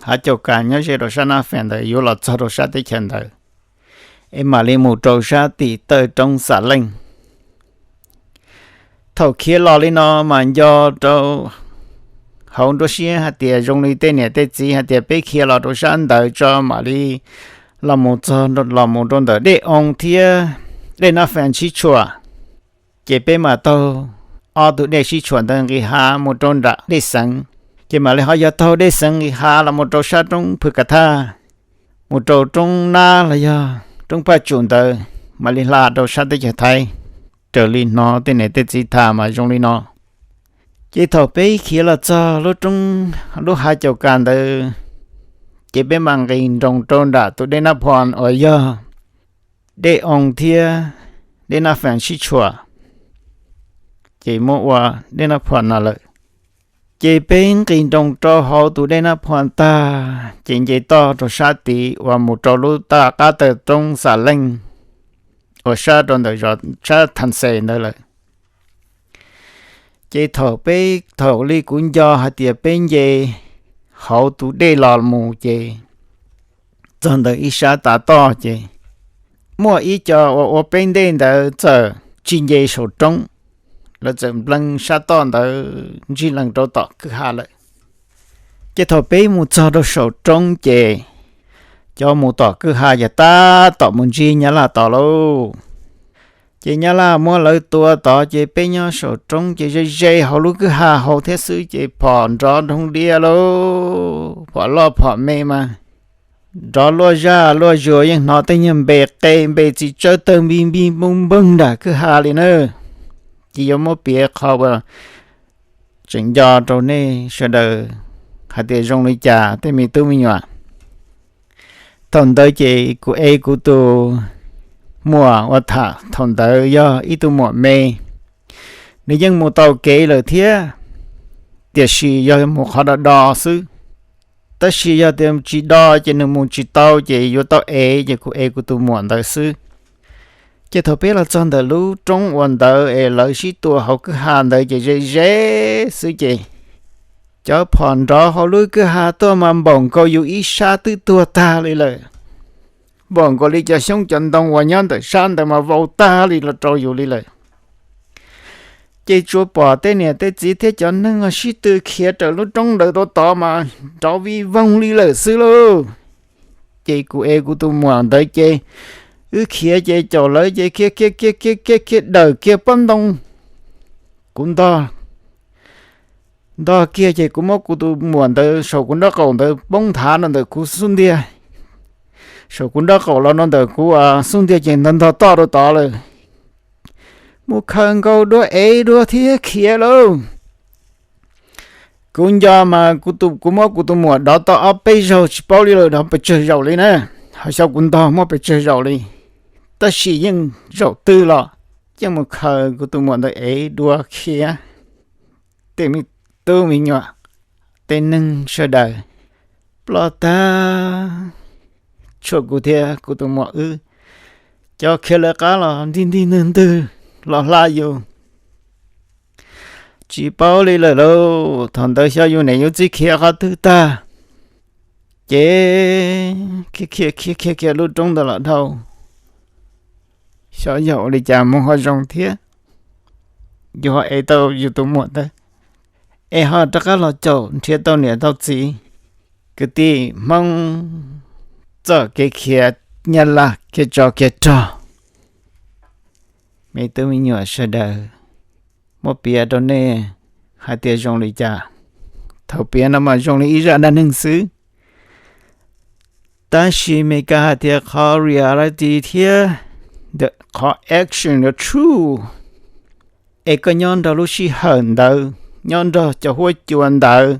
Hav Caum Kas nyob ze rau sab Nab Fees ntawd, yuav los txog rau sab teb chaws ntawd es mam li mus rau sab tim taw roob Xam Leej. Thaum khiav los li no mas nco rau hauv nruab siab hais tias zoo li tej niam tej txiv hais tias peb khiav los rau sab ntawd tso mam li los mus txog, los mus rau ntawm Dej Oo thiab Dej Nab Fees sib tshuam. Ces peb mam taug ob tug dej sib tshuam ntawd nqis hav mus rau nram Dej Xeev, ces mam li ho yog taug Dej Xeev nqis hav los mus rau sab roob Phwv Kas Thaj, mus rau roob Nab los yog roob Paj Tsum ntawd mam li hla rau sab teb chaws Thaib. Raws li hnov tej niam tej txiv tham mas zoo li no. Ces thaum peb khiav los txog lub roob, lub Hav Caum Kas ntawd, ces peb mam nqis nroos rau nram tus Dej Nab Phom uas yog Dej Oo thiab Dej Nab Fees sib tshuam, ces muab ua Dej Nab Phom no lawm. Ces peb nqis nroos rau hauv tus Dej Nab Phom tag ces nce toj rau sab tid uas mus rau lub qab taw roob Xam Leej uas sab rau ntawm zos sab Thas Xes ntawd lawm. Ces thaum peb, thaum li kuv nco hais tias peb nce hauv tus dej los mus ces txog ntawm ib sab tav toj ces muaj ib co uas ua peb ntej ntawd txawm tsis nce saum roob, lawv txawm nplees sab toj ntawd ntsig lees rau tom kwj ha lawm. Ces thaum peb mus txog rau saum roob ces cov mus tom kwj ha ces tab tom mus ntsib Nyab Laj tod lauj. Ces Nyab Laj muab lawv tua tod ces peb nyob saum roob ces ze ze hauv lub kwj ha hauv thiab xwb ces phom nrov nroo diaj lauj, phom loj phom me mas nrov luaj zaj luaj zuas, yeej hnov tej nyuag npe qe npe txiv tsawb tawg npij npij npoog npoog nram kwj ha li na. Ces yuav muab piav qhov uas tseem nco rau nej sawv daws hais tias zoo li cas tej me tub me nyuam. Thaum ntawd ces kuv ev kuv tus muam uas tham thaum ntawd yog ib tug muam me, nws yeej mus tau kev lawm thiab, tiam sis yog mus qhov do do xwb. Tab sis yog tias tsis do ces nws mus tsis tau ces yuav tau ev, ces kuv ev kuv tus muam ntawd xwb. Ces thaum peb los txog ntawm lub roob uas ntawd es lawv sib tua hauv kwj ha ntawd ces ze ze xwb ces cov phom nrov hauv lub kwj ha tuaj mas npaum nkaus yus ib sab twb tuag tag li lawm. Npaum nkaus li cov xyoob cov ntoo uas nyob ntawm sab ntawd mas vau tag li los rau yus li lawm. Ces tsuas pom tej niam tej txiv thiab cov neeg sib tw khiav raws lub roob ntawd rau tod mas nrov vij voog li lawm xwb lauj. Ces kuv ev kuv tus muam ntawd ces wb khiav ces caum lawv ces khiav khiav khiav khiav khiav khiav dawm kiag pob ntoo. Kuv ntog ntog kiag ces kuv muab kuv tus muam ntawd saum kuv nraub qaum ntawd poob nthav rau ntawm kuv xub ntiag, saum kuv nraub qaum los rau ntawm kuv xub ntiag ces ntog ntog toj rau tod lawm. Mus khaws nkaus duab ev duab thiab khiav lauj. Kuv nco mas kuv tus, kuv muab kuv tus muam dov tau ob peb zaug tsis paub li lawm, dov pes tsawg zaus li na. Ho xyov kuv ntog muab pes tsawg zaus li, tab sis yeej zaum twg los yeej mus khaws kuv tus muam ntawd ev dua khiav. Tej me tub me nyuam, tej neeg sawv daws, ploj tag, tshuav kuv thiab kuv tus muam wb, cov khiav lawv qab los ntig ntig ntwg ntwg los hla yus. Tsis paub li lawm lauj, thaum ntawd xyov yus niam yus txiv khiav qhov twg tag, ces khiav khiav khiav khiav khiav lub roob ntawd los dhau. Xyov yog ua li cas mus ho zoo thiab, yus ho ev tau yus tus muam ntawd, es ho rov qab los caum nrhiav tau niam tau txiv, kwv tij Hmoob txoj kev khiav, Nyab Laj khiav tsov khiav rog. Me tub me nyuam sawv daws, muab piav rau nej hais tias zoo li cas. Thaum piav no mas zoo li ib zaj dab neeg xwb, tab sis Meskas hais tias qhov reality thiab qhov action the truth, es koj nyob nrog lub sij hawm ntawd, nyob nrog cov huab cua ntawd,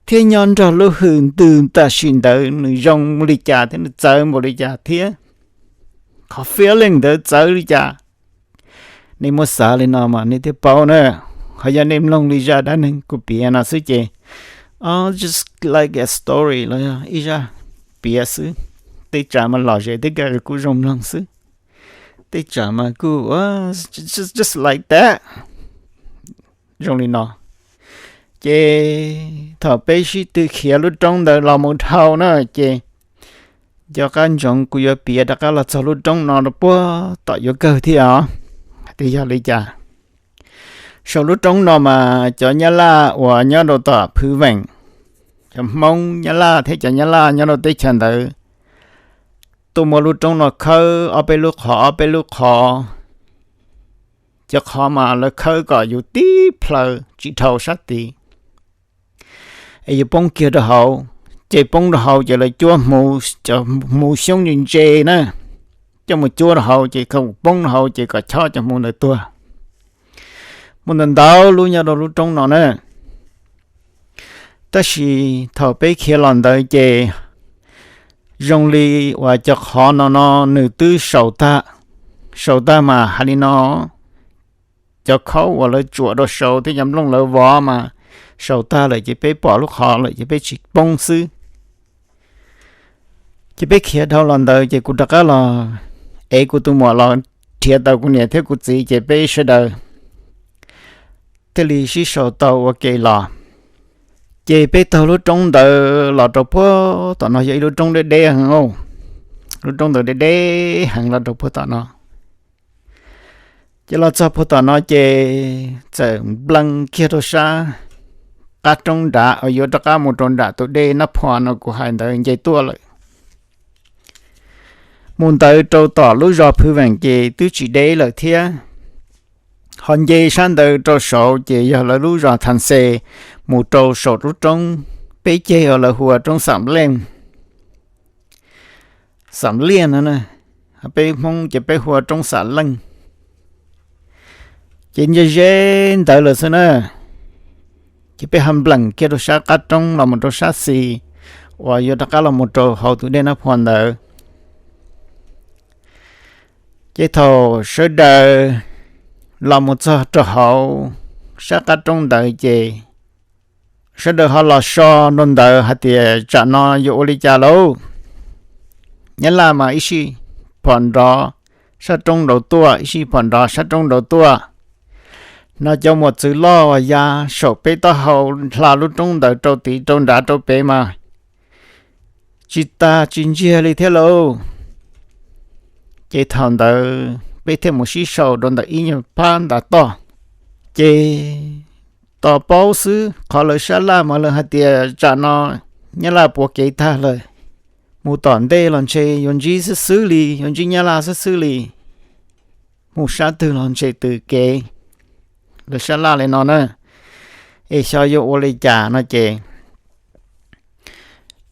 thiab nyob nrog lub hwm ntws tam sim ntawd nws zoo li cas thiab nws txawv npaum li cas thiab qhov feeling ntawd txawv li cas. Nej muab xav li no mas nej thiaj paub na. Ho yog nej mloog li zaj dab neeg kuv piav no xwb ces, oh, just like a story los yog ib zaj piav xwb, tej tsam mas lom zem tej kag kuj zoo mloog xwb, tej tsam mas kuj just like that, zoo li no. Ces thaum peb sib tw khiav lub roob ntawd los mus dhau na ces, nco qab ntsoov kuv yuav piav rov qab los txog lub roob no rau puag tom yuav kawg thiab os, hais tias yog li cas. Saum lub roob no mas cov Nyab Laj uas nyob rau tom Phwv Veem, cov Hmoob Nyab Laj thiab cov Nyab Laj nyob rau teb chaws ntawd tuaj muab lub roob no khawb ob peb lub qhov ob peb lub qhov. Cov qhov mas lawv khawb kom yus tib plhaw tsis dhau sab tid, es yus poob kiag rau hauv, ces poob rau hauv ces lawv cuab hmuv, cov hmuv xyoob ntse ntse na, coj mus cuab rau hauv ces poob rau hauv ces kom chob cov hmuv ntawd tuag. Muaj ntau ntau lub nyob rau lub roob no na. Tab sis thaum peb khiav los ntawd ces zoo li uas cov qhov no no nws twb saus tag, saus tag mas hais li no, cov khaub uas lawv tsuam rau saud thiab cov nplooj lawv vov mas saus tag lawm ces peb pom lub qhov lawm ces peb tsis poob xwb. Ces peb khiav dhau los ntawd ces kuv rov qab los, es kuv tus muam los nrhiav tau kuv niam thiab kuv txiv ces peb sawv daws thiaj li sib sau tau ua ke los. Ces peb taug lub roob ntawd los rau puag tom no, yog ib lub roob deb deb heev, lub roob ntawd deb deb heev los rau puag tom no. Ces los txog puag tom no ces txawm nplees kiag rau sab qab roob nrad uas yuav rov qab mus rau nram tus dej Nab Phua no kuv hais ntawd nce tuaj lawm. Mus ntawd rau tom lub zos Phwv Veem ces twb tsis deb lawm thiab. Ho nce sab ntawd rau saud ces yog lawv lub zos Thas Xes, mus rau saum lub roob peb ceg uas lawv hu ua roob Xam Leej, Xam Liaj no, peb Hmoob ces peb hu ua roob Xam Leej. Ces nce ze ntawd lawm xwb na, ces peb ho nplees kiag rau sab qab roob los mus rau sab xis uas yuav rov qab los mus rau hauv tus dej Nab Phua ntawd. Ces thaum sawv daws los mus txog rau hauv sab qab roob ntawd ces sawv daws ho los so rau ntawd hais tias tsam no yuav ua li cas lauj? Nyab Laj mas ib sij phom nrov sab roob nraud tuaj, ib sij phom nrov sab roob nraud tuaj. No cov muas txwv loj uas ya saum peb taub hau hla lub roob ntawd rau tid rau nrad rau pem mas tsis tas tsis ntsiag li thiab lauj. Ces thaum ntawd peb thiaj mus sib sau rau ntawm ib nyuag phab ntav toj. Ces tos paub xwb, qhov lawv sab laj mas lawv hais tias tsam no Nyab Laj puav kev tag lawm, mus tom ntej los ntshe yuav ntsib xwb xwb li, yuav ntsib Nyab Laj xwb xwb li. Mus sab twg los ntshe tws kev, lawv sab laj li no na. Es xyov yuav ua li cas no ces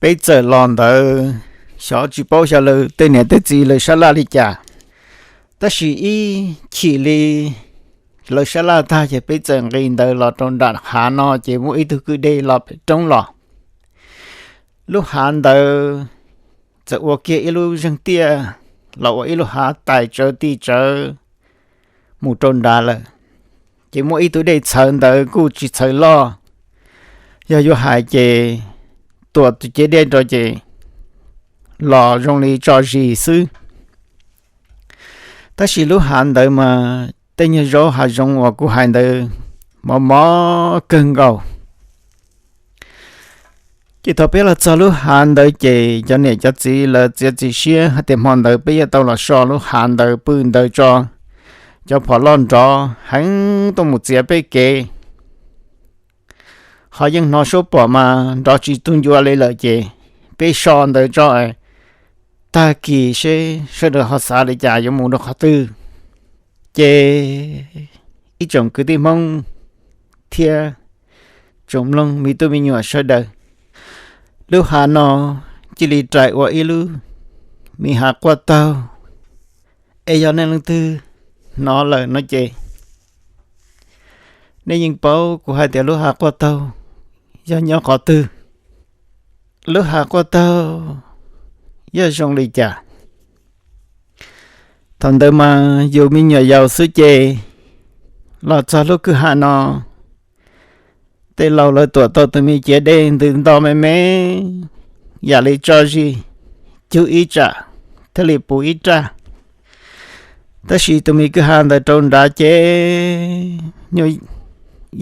peb txawm los ntawd, xyov tsis paub xyov lawv tej niam tej txiv lawv sab laj li cas. Tab sis ib chim li lawv sab laj tag ces peb txawm nqis ntawd los rau nram hav no ces muaj ib tug kwj dej los pem roob los. Lub hav ntawd txawm ua kiag ib lub zeeg tiaj los ua ib lub hav tais tsawv ti tsawv mus rau nrad lawm. Ces muaj ib tug dej txhawv ntawd kuj tsis txhawv loj, yog yuav hais ces tuam tus ciav dej rau ces los zoo li tso zis xwb. Tab sis lub hav ntawd mas tej nyuag zaub hav zoov uas kuv hais ntawd mos mos kawg nkaus. Ces thaum peb los txog lub hav ntawd ces cov niam cov txiv lawv txiav txim siab hais tias hmo ntawd peb yuav tau los so lub hav ntawd pw ntawd tso, cov phom loj nrov heev tuaj mus txiav peb kev. Ho yeej hnov suab pom mas nrov tsis tu ncua li lawm ces peb so ntawd tso, tag kis seb sawv daws ho xav li cas yuav mus rau qhov twg. Ces ib tsoom kwv tij Hmoob thiab tsoom mloog me tub me nyuam sawv daws, lub hav no cia li rais ua ib lub me hav quaj taug. Es yog nej leej twg hnov lawm no ces nej yeej paub kuv hais tias lub hav quaj taug yog nyob qhov twg, lub hav quaj taug yog zoo li cas. Thaum ntawd mas yus me nyuam yaus xwb ces los txog lub kwj ha no, tej laus lawv tuam tau tus me ciav dej ntws nto me me, yam li tso zis cug ib tsam thiaj li puv ib raj. Tab sis tus me kwj ha ntawd rau nrad ces nyuj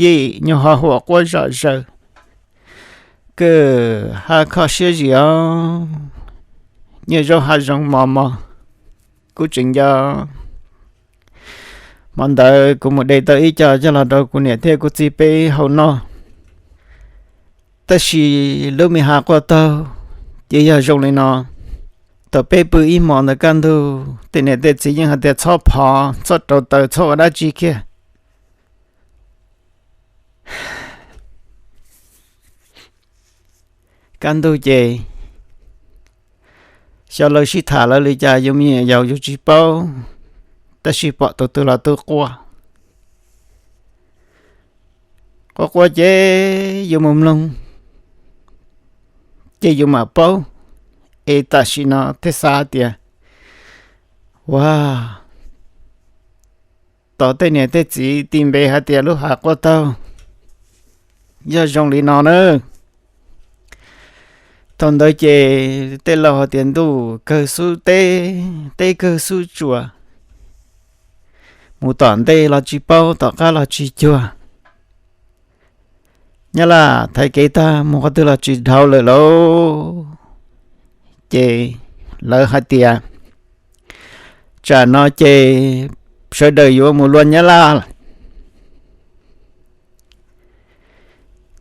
yim nyuj ho huam quaj zom zaws, kawg ha kho siab zim os, nyuag zaub hav zoov mos mos. Kuv tseem nco hmo ntawd kuv mus de tau ib co coj los rau kuv niam thiab kuv txiv peb haus noj. Tab sis lub me hav quaj taug ces yog zoo li no. Thaum peb pw ib hmos ntawd kaj ntug tej niam tej txiv yeej hais tias txhob phov, txhob rauv taws, txhob ua dab tsi kiag. Kaj ntug ces xyov lawv sib tham lawv li cas, yus me nyuam yaus yus tsis paub, tab sis pom tus twg los tus quaj. Quaj quaj ces yus mus mloog ces yus mam paub. Es tam sim no thiaj xav tias, ua, tos tej niam tej txiv ti npe hais tias lub hav quaj taug yog zoo li no na. Thaum ntawd ces tej laus hais tias ntuj kawg xub teb, teb kawg xub tsuas, mus tom ntej los tsis paub, tom qab los tsis cuag. Nyab Laj thaiv kev tag mus qhov twg los tsis dhau lawm lauj. Ces lawv hais tias tsam no ces sawv daws yuav mus luag Nyab Laj.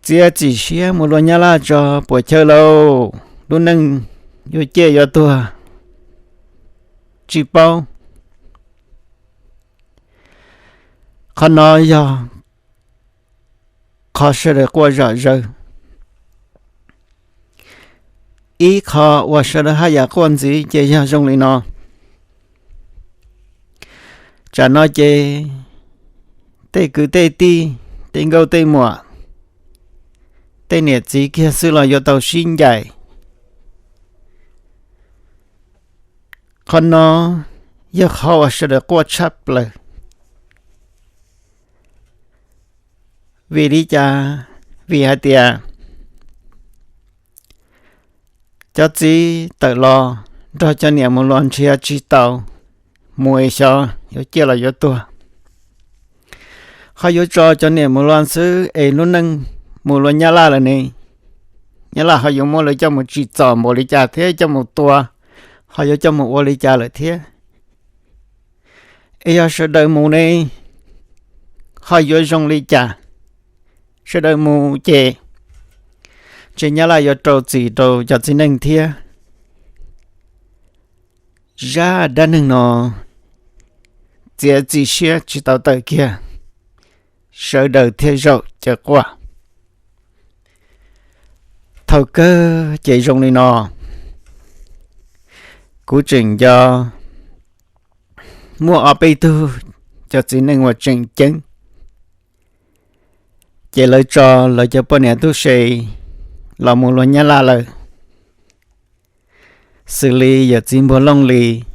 Txiav txim siab mus luag Nyab Laj tso, puas chawj lauj, lub neej yuav ciaj yuav tuag tsis paub. Qhov no yog qhov sawv daws quaj zom zaws. Ib qho uas sawv daws haj yam quaj ntxiv ces yog zoo li no. Tsam no ces tej kwv tej tij, tej nkauj tej muam, tej niam txiv kiag xwb los yuav tau sib ncaim. Qhov no yog qhov uas sawv daws quaj tshaj plaws. Vim li cas? Vim hais tias cov txiv tawm los nrog cov niam mus luag nrhiav tsis tau, mus es xyov yuav ciaj los yuav tuag. Ho yuav tso cov niam mus luag xwb es lub neej mus luag Nyab Laj lawm ne. Nyab Laj ho yuav muab lawv coj mus tsim txom npaum li cas thiab coj mus tua, ho yuav coj mus ua li cas lawm thiab. Es yog sawv daws mus ne, ho yuav zoo li cas? Sawv daws mus ces ntshe Nyab Laj yuav rau txim rau cov txiv neej thiab. Zaj dab neeg no txiav txim siab tsis tau tawm kiag, sawv daws thiaj zaum caws quaj. Thaum kawg ces zoo li no, kuv tseem nco muaj ob peb tug cov txiv neej uas tseem ceeb, Ces lawv tso lawv cov poj niam tub se los mus luag Nyab Laj lawm, xws li yawm txiv Npuag Looj Lis,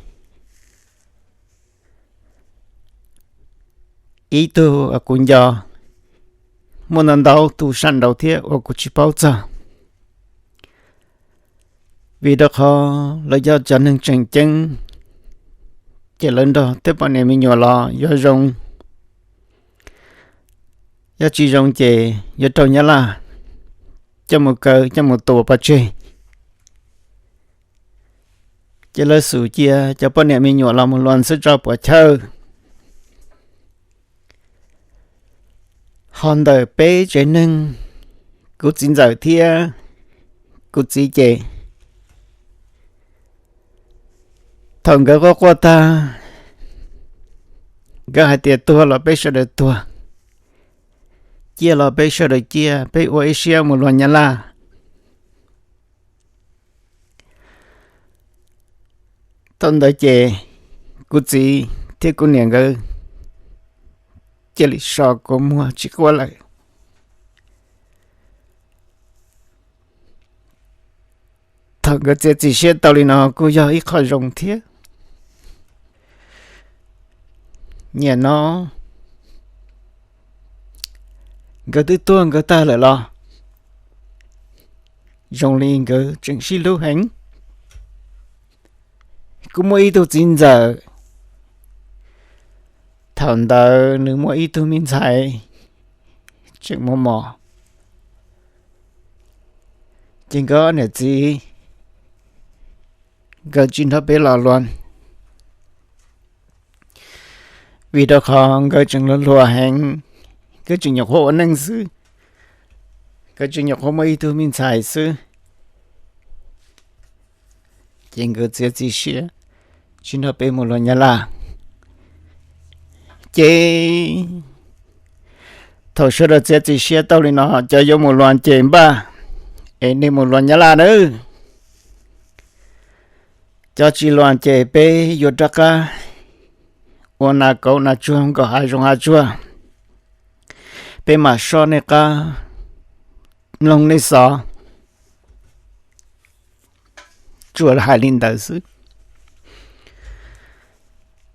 ib tug kuv nco, muaj ntau ntau tus sab nraud thiab uas kuv tsis paub txog. Vim rau qhov lawv yog cov neeg tseem ceeb, ces lawv nrog tej poj niam me nyuam los yuav zoo, yog tsis zoo ces yuav raug Nyab Laj coj mus kaw coj mus tua pov tseg. Ces lawv xub cia cov poj niam me nyuam los mus luag xwb tso puas chawj. Ho ntawm peb tsev neeg, kuv txiv ntxawm thiab kuv txiv ces, thaum nkawd quaj quaj tag, nkawd hais tias tuag los peb sawv daws tuag, ciaj los peb sawv daws ciaj, peb ua ib siab mus luag Nyab Laj. Thaum ntawd ces kuv txiv thiab kuv niam nkawd cia li so kua muag tsis quaj lawm. Thaum nkawd txiav txim siab tau li no kuj yog ib qho zoo thiab. Nyiam no nkawd twb tuag nkawd tag lawm los zoo li nkawd tseem sib hlub heev. Kuj muaj ib tug txiv ntxawm, thaum ntawd nws muaj ib tug me ntxhais tseem mos mos, ces nkawd niam txiv nkawd tsis nrog peb los luag, vim rau qhov nkawd tseem hluas hluas heev, nkawd tseem nyuam qhuav ua neej xwb, nkawd tseem nyuam qhuav muaj ib tug me ntxhais xwb. Ces nkawd txiav txim siab tsis nrog peb mus luag Nyab Laj. Ces thaum sawv daws txiav txim siab tau li no, cov yuav mus luag ces npaj es nej mus luag Nyab Laj nawb. Cov tsis luag ces peb yuav rov qab ua nas kauv nas tsuag nkaum hav zoov hav tsuag, peb mam soj nej qab mloog nej xov. Tsuas hais li ntawd xwb.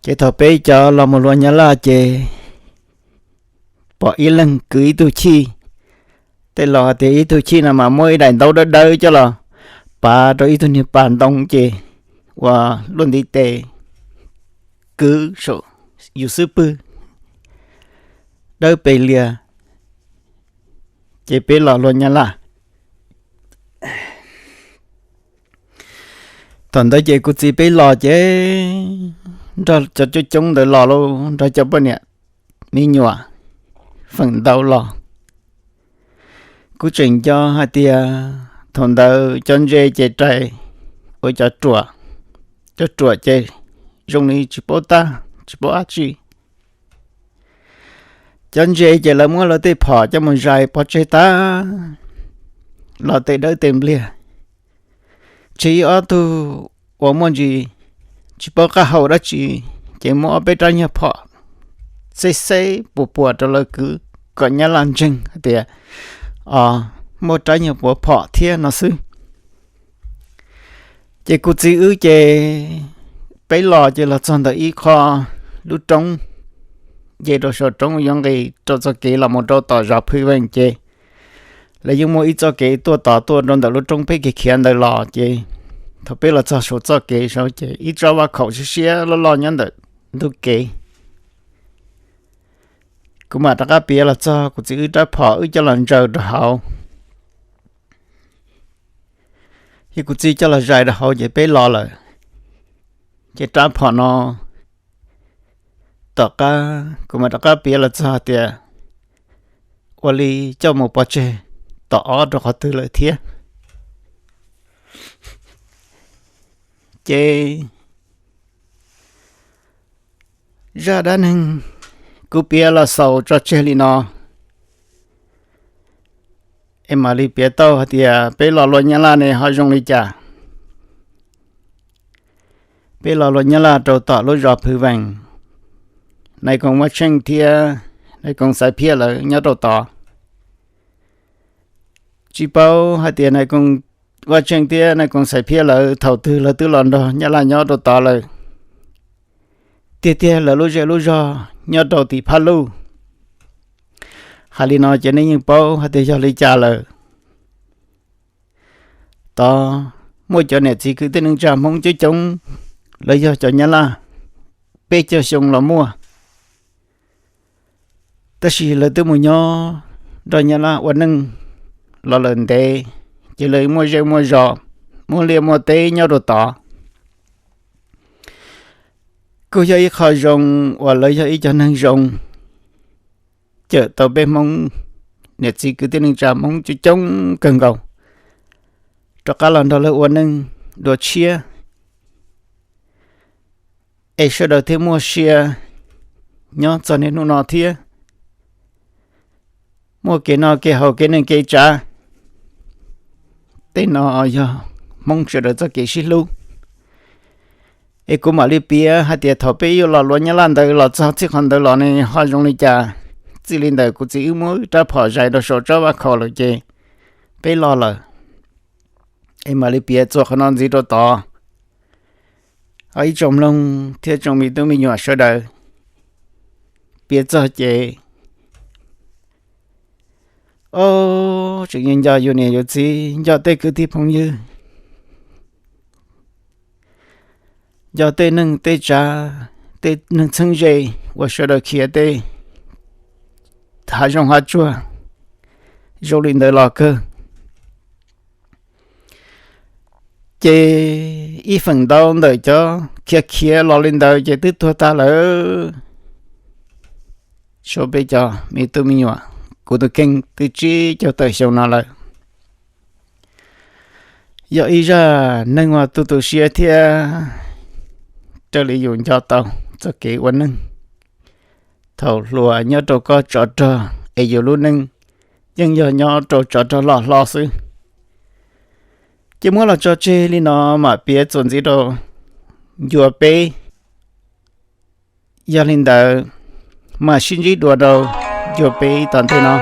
Ces thaum peb cov los mus luag Nyab Laj ces pom ib leeg kwv ib tug chij. Tej laus hais tias ib tug chij no mas muab ib daim ntaub dawb dawb coj los pav rau ib tug niag pas ntoo ces ua luaj ntiv tes kwv saum yus xub pwg dawb pes lias, ces peb los luag Nyab Laj. Thaum ntawd ces kuv txiv peb los ces nrog cov coob coob ntawd los lauj, nrog cov poj niam me nyuam feem ntau los. Kuv tseem nco hais tias thaum ntawd cov ntses ces rais ua cov ruam, cov ruam ces zoo li tsis paub tab tsis paub dab tsi. Cov ntses ces lawv muab lawv tej phom coj mus zais pov tseg tag, los tes dawb tes npliag. Tseg ib ob tug uas muaj ntsis tsis paub qab hau dab tsi, ces muab ob peb rab nyuag phom xeb xeb puas puas rau lawv kwv kom Nyab Laj ntseeg hais tias muaj rab nyuag puav phom thiab no xwb. Ces kuv txiv wb ces peb los ces los txog ntawm ib qho lub roob, nce rau saum roob yuav nqis rau txoj kev los mus rau tom zos Phwj Veej ces lawv yeej muaj ib txoj kev tuaj tod tuaj rau ntawm lub roob peb kev khiav ntawd los ces thaum peb los txog saum txoj kev saud ces ib tsob vaj khaum siab siab loj loj nyob ntawm ntug kev. Kuv mam rov qab piav los txog kuv txiv wb rab phom wb coj los ntsaws rau hauv. Yog kuv txiv coj los zais rau hauv ces peb los lawm. Ces rab phom no tom qab kuv mam rov qab piav los txog tias ua li coj mus pov tseg tom ob rau qhov twg lawm thiab. Ces zaj dab neeg kuv piav los xaus tso tseg li no, es mam li piav tau hais tias peb los luag Nyab Laj ne ho zoo li cas. Peb los luag Nyab Laj rau tom lub zos Phwj Veej, nais koom Muaj Tsheej thiab nais koom Xaiv Phiaj lawv nyob rau tod. Tsis paub hais tias Nais Koos Vaj Tseej thiab Nais Koos Xais Phiab lawv thaum twg lawv twb los nrog Nyab Laj nyob rau tod lawm. Tiag tiag lawv lub zej lub zog nyob rau tim Phab Luj. Hais li no ces nej yeej paub hais tias yog li cas lawm. Tod muaj cov niam txiv kwv tij neej tsa Hmoob coob coob, lawv yog cov Nyab Laj peb caug xyoo los muaj. Tab sis lawv twb mus nyob nrog Nyab Laj ua neej los lawm ntev, ces lawv muaj zej muaj zos, muaj liaj muaj teb nyob rau tod. Kuj yog ib qho zoo uas lawv yog ib cov neeg zoo, cawm tau peb Hmoob, niam txiv kwv tij neej tsa Hmoob coob coob kawg nkaus rov qab los nrog lawv ua neej dua tshiab, es sawv daws thiaj muaj sia nyob txog niaj hnub no thiab, muaj kev noj kev haus kev neej kev tsav. Tej no yog Hmoob sawv daws txoj kev sib hlub. Es kuv mam li piav hais tias thaum peb yuav los luav Nyab Laj ntawd los txog txij qhov ntawd los ne ho zoo li cas. Txij li ntawm kuv txiv wb muab wb rab phom zais rau saum tsob vaj khaum lawm ces peb los lawm. Es mam li piav txuas qhov no ntxiv rau tod. Ho ib tsoom mloog thiab tsoom me tub me nyuam sawv daws, piav txog ces, o, tseem nco yus niam yus txiv, nco tej kwv tij phooj ywg, nco tej neeg tej tsav, tej neeg txheeb ze uas sawv daws khiav tej hav zoov hav tsuag zoo li ntawd los kawg. Ces ib feem ntau ntawm cov khiav khiav los li ntawd ces twb tuag tag lawm. Suav peb cov me tub me nyuam, kuv tus kheej twb tsib caug tawm xyoo no lawm. Yog ib zaj neeg uas tu tu siab thiab raws li yus nco tau txoj kev ua neeg thaum hluas nyob rau kob tsov rog, es yus lub neej yeej yog nyob rau tsov rog loj hlob xwb. Ces muab los tso tseg li no, mam piav txuas ntxiv rau ncua peb. Yog li ntawd, mam sib ntsib dua rau ncua peb tom ntej no.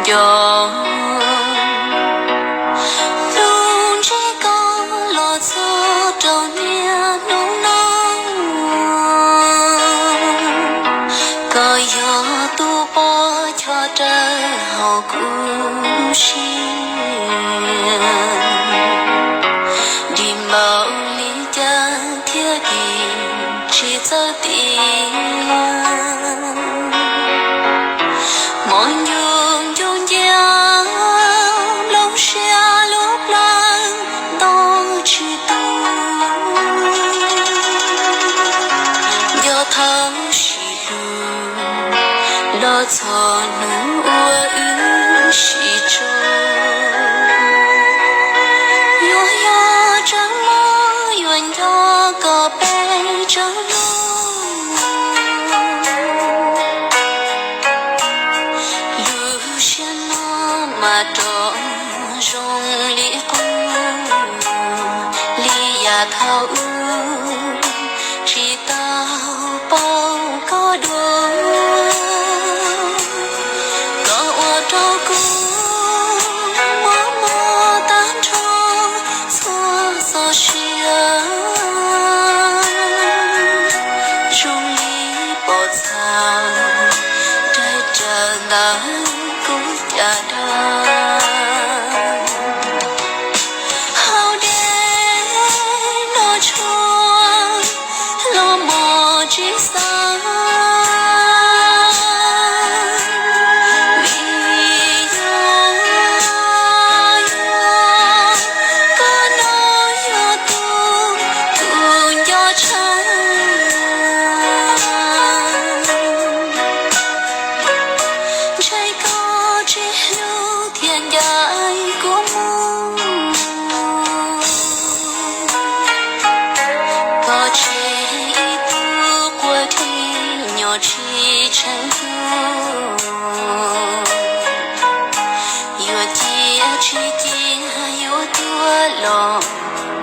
Nco lub ntsej ko los txog rau niaj hnub no, koj yog tus poj choj raws hauv kuv siab. Dim npaum li cas thiab dim tsis txawj tias, hmo ncu ncu ncia, lub siab lub plawv nto tsis tu. Nco thawj sim hlub los txog hnub uas wb sib tso, yuav yog tsawg hmo yuav nco kom peb tsawg hnub. Lub siab no mas rov zoo li qub, li yav thaum wb tsis tau paub koj dua. Koj ua rau kuv mob mob tag nrho txhua txoj sia, zoo li pom txha raws raws ntawm kuv caj dab. Hauv dej no tshuav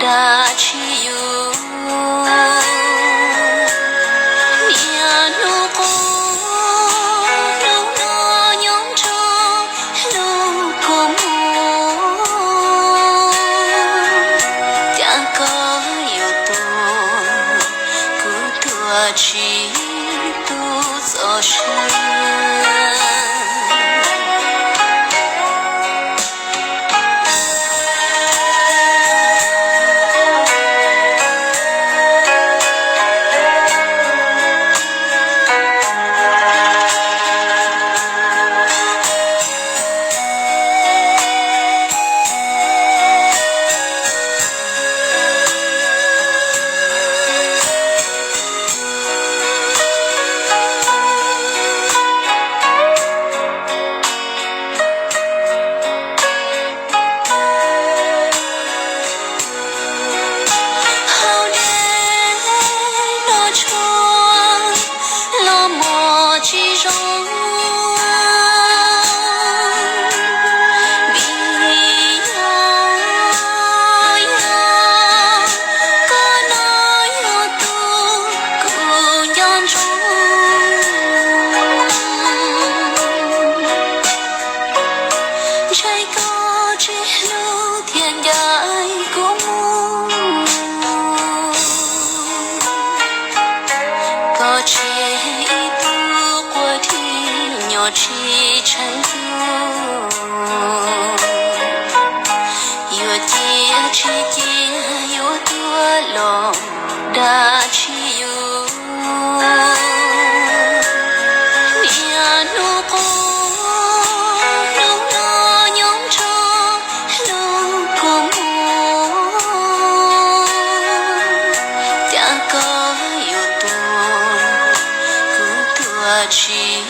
dab tsi yuav. Niaj hnub qub hnub no nyob nrog hlub kua muag, cas koj yuav tuag, kuv tuag tsis tu txoj sia. Hauv dej los tshua, los mos tsis zoo, vim yog, yog koj no yog tus kuv nco ntsoov. Ntshai koj tsis hlub thiab ncaim kuv mus, koj tseg ib tug quas dhi nyob tsis tsheej tug. Yuav cia tsis cia yuav tuag los dab tsi yuav. Niaj hnub qub hnub no nyob nrog hlub kua muag, cas koj yuav tuag, kuv tuag tsis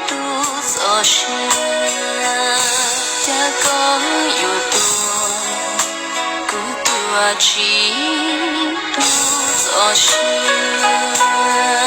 tu txoj sia. Cas koj yuav tuag, kuv tuag tsis tu txoj sia.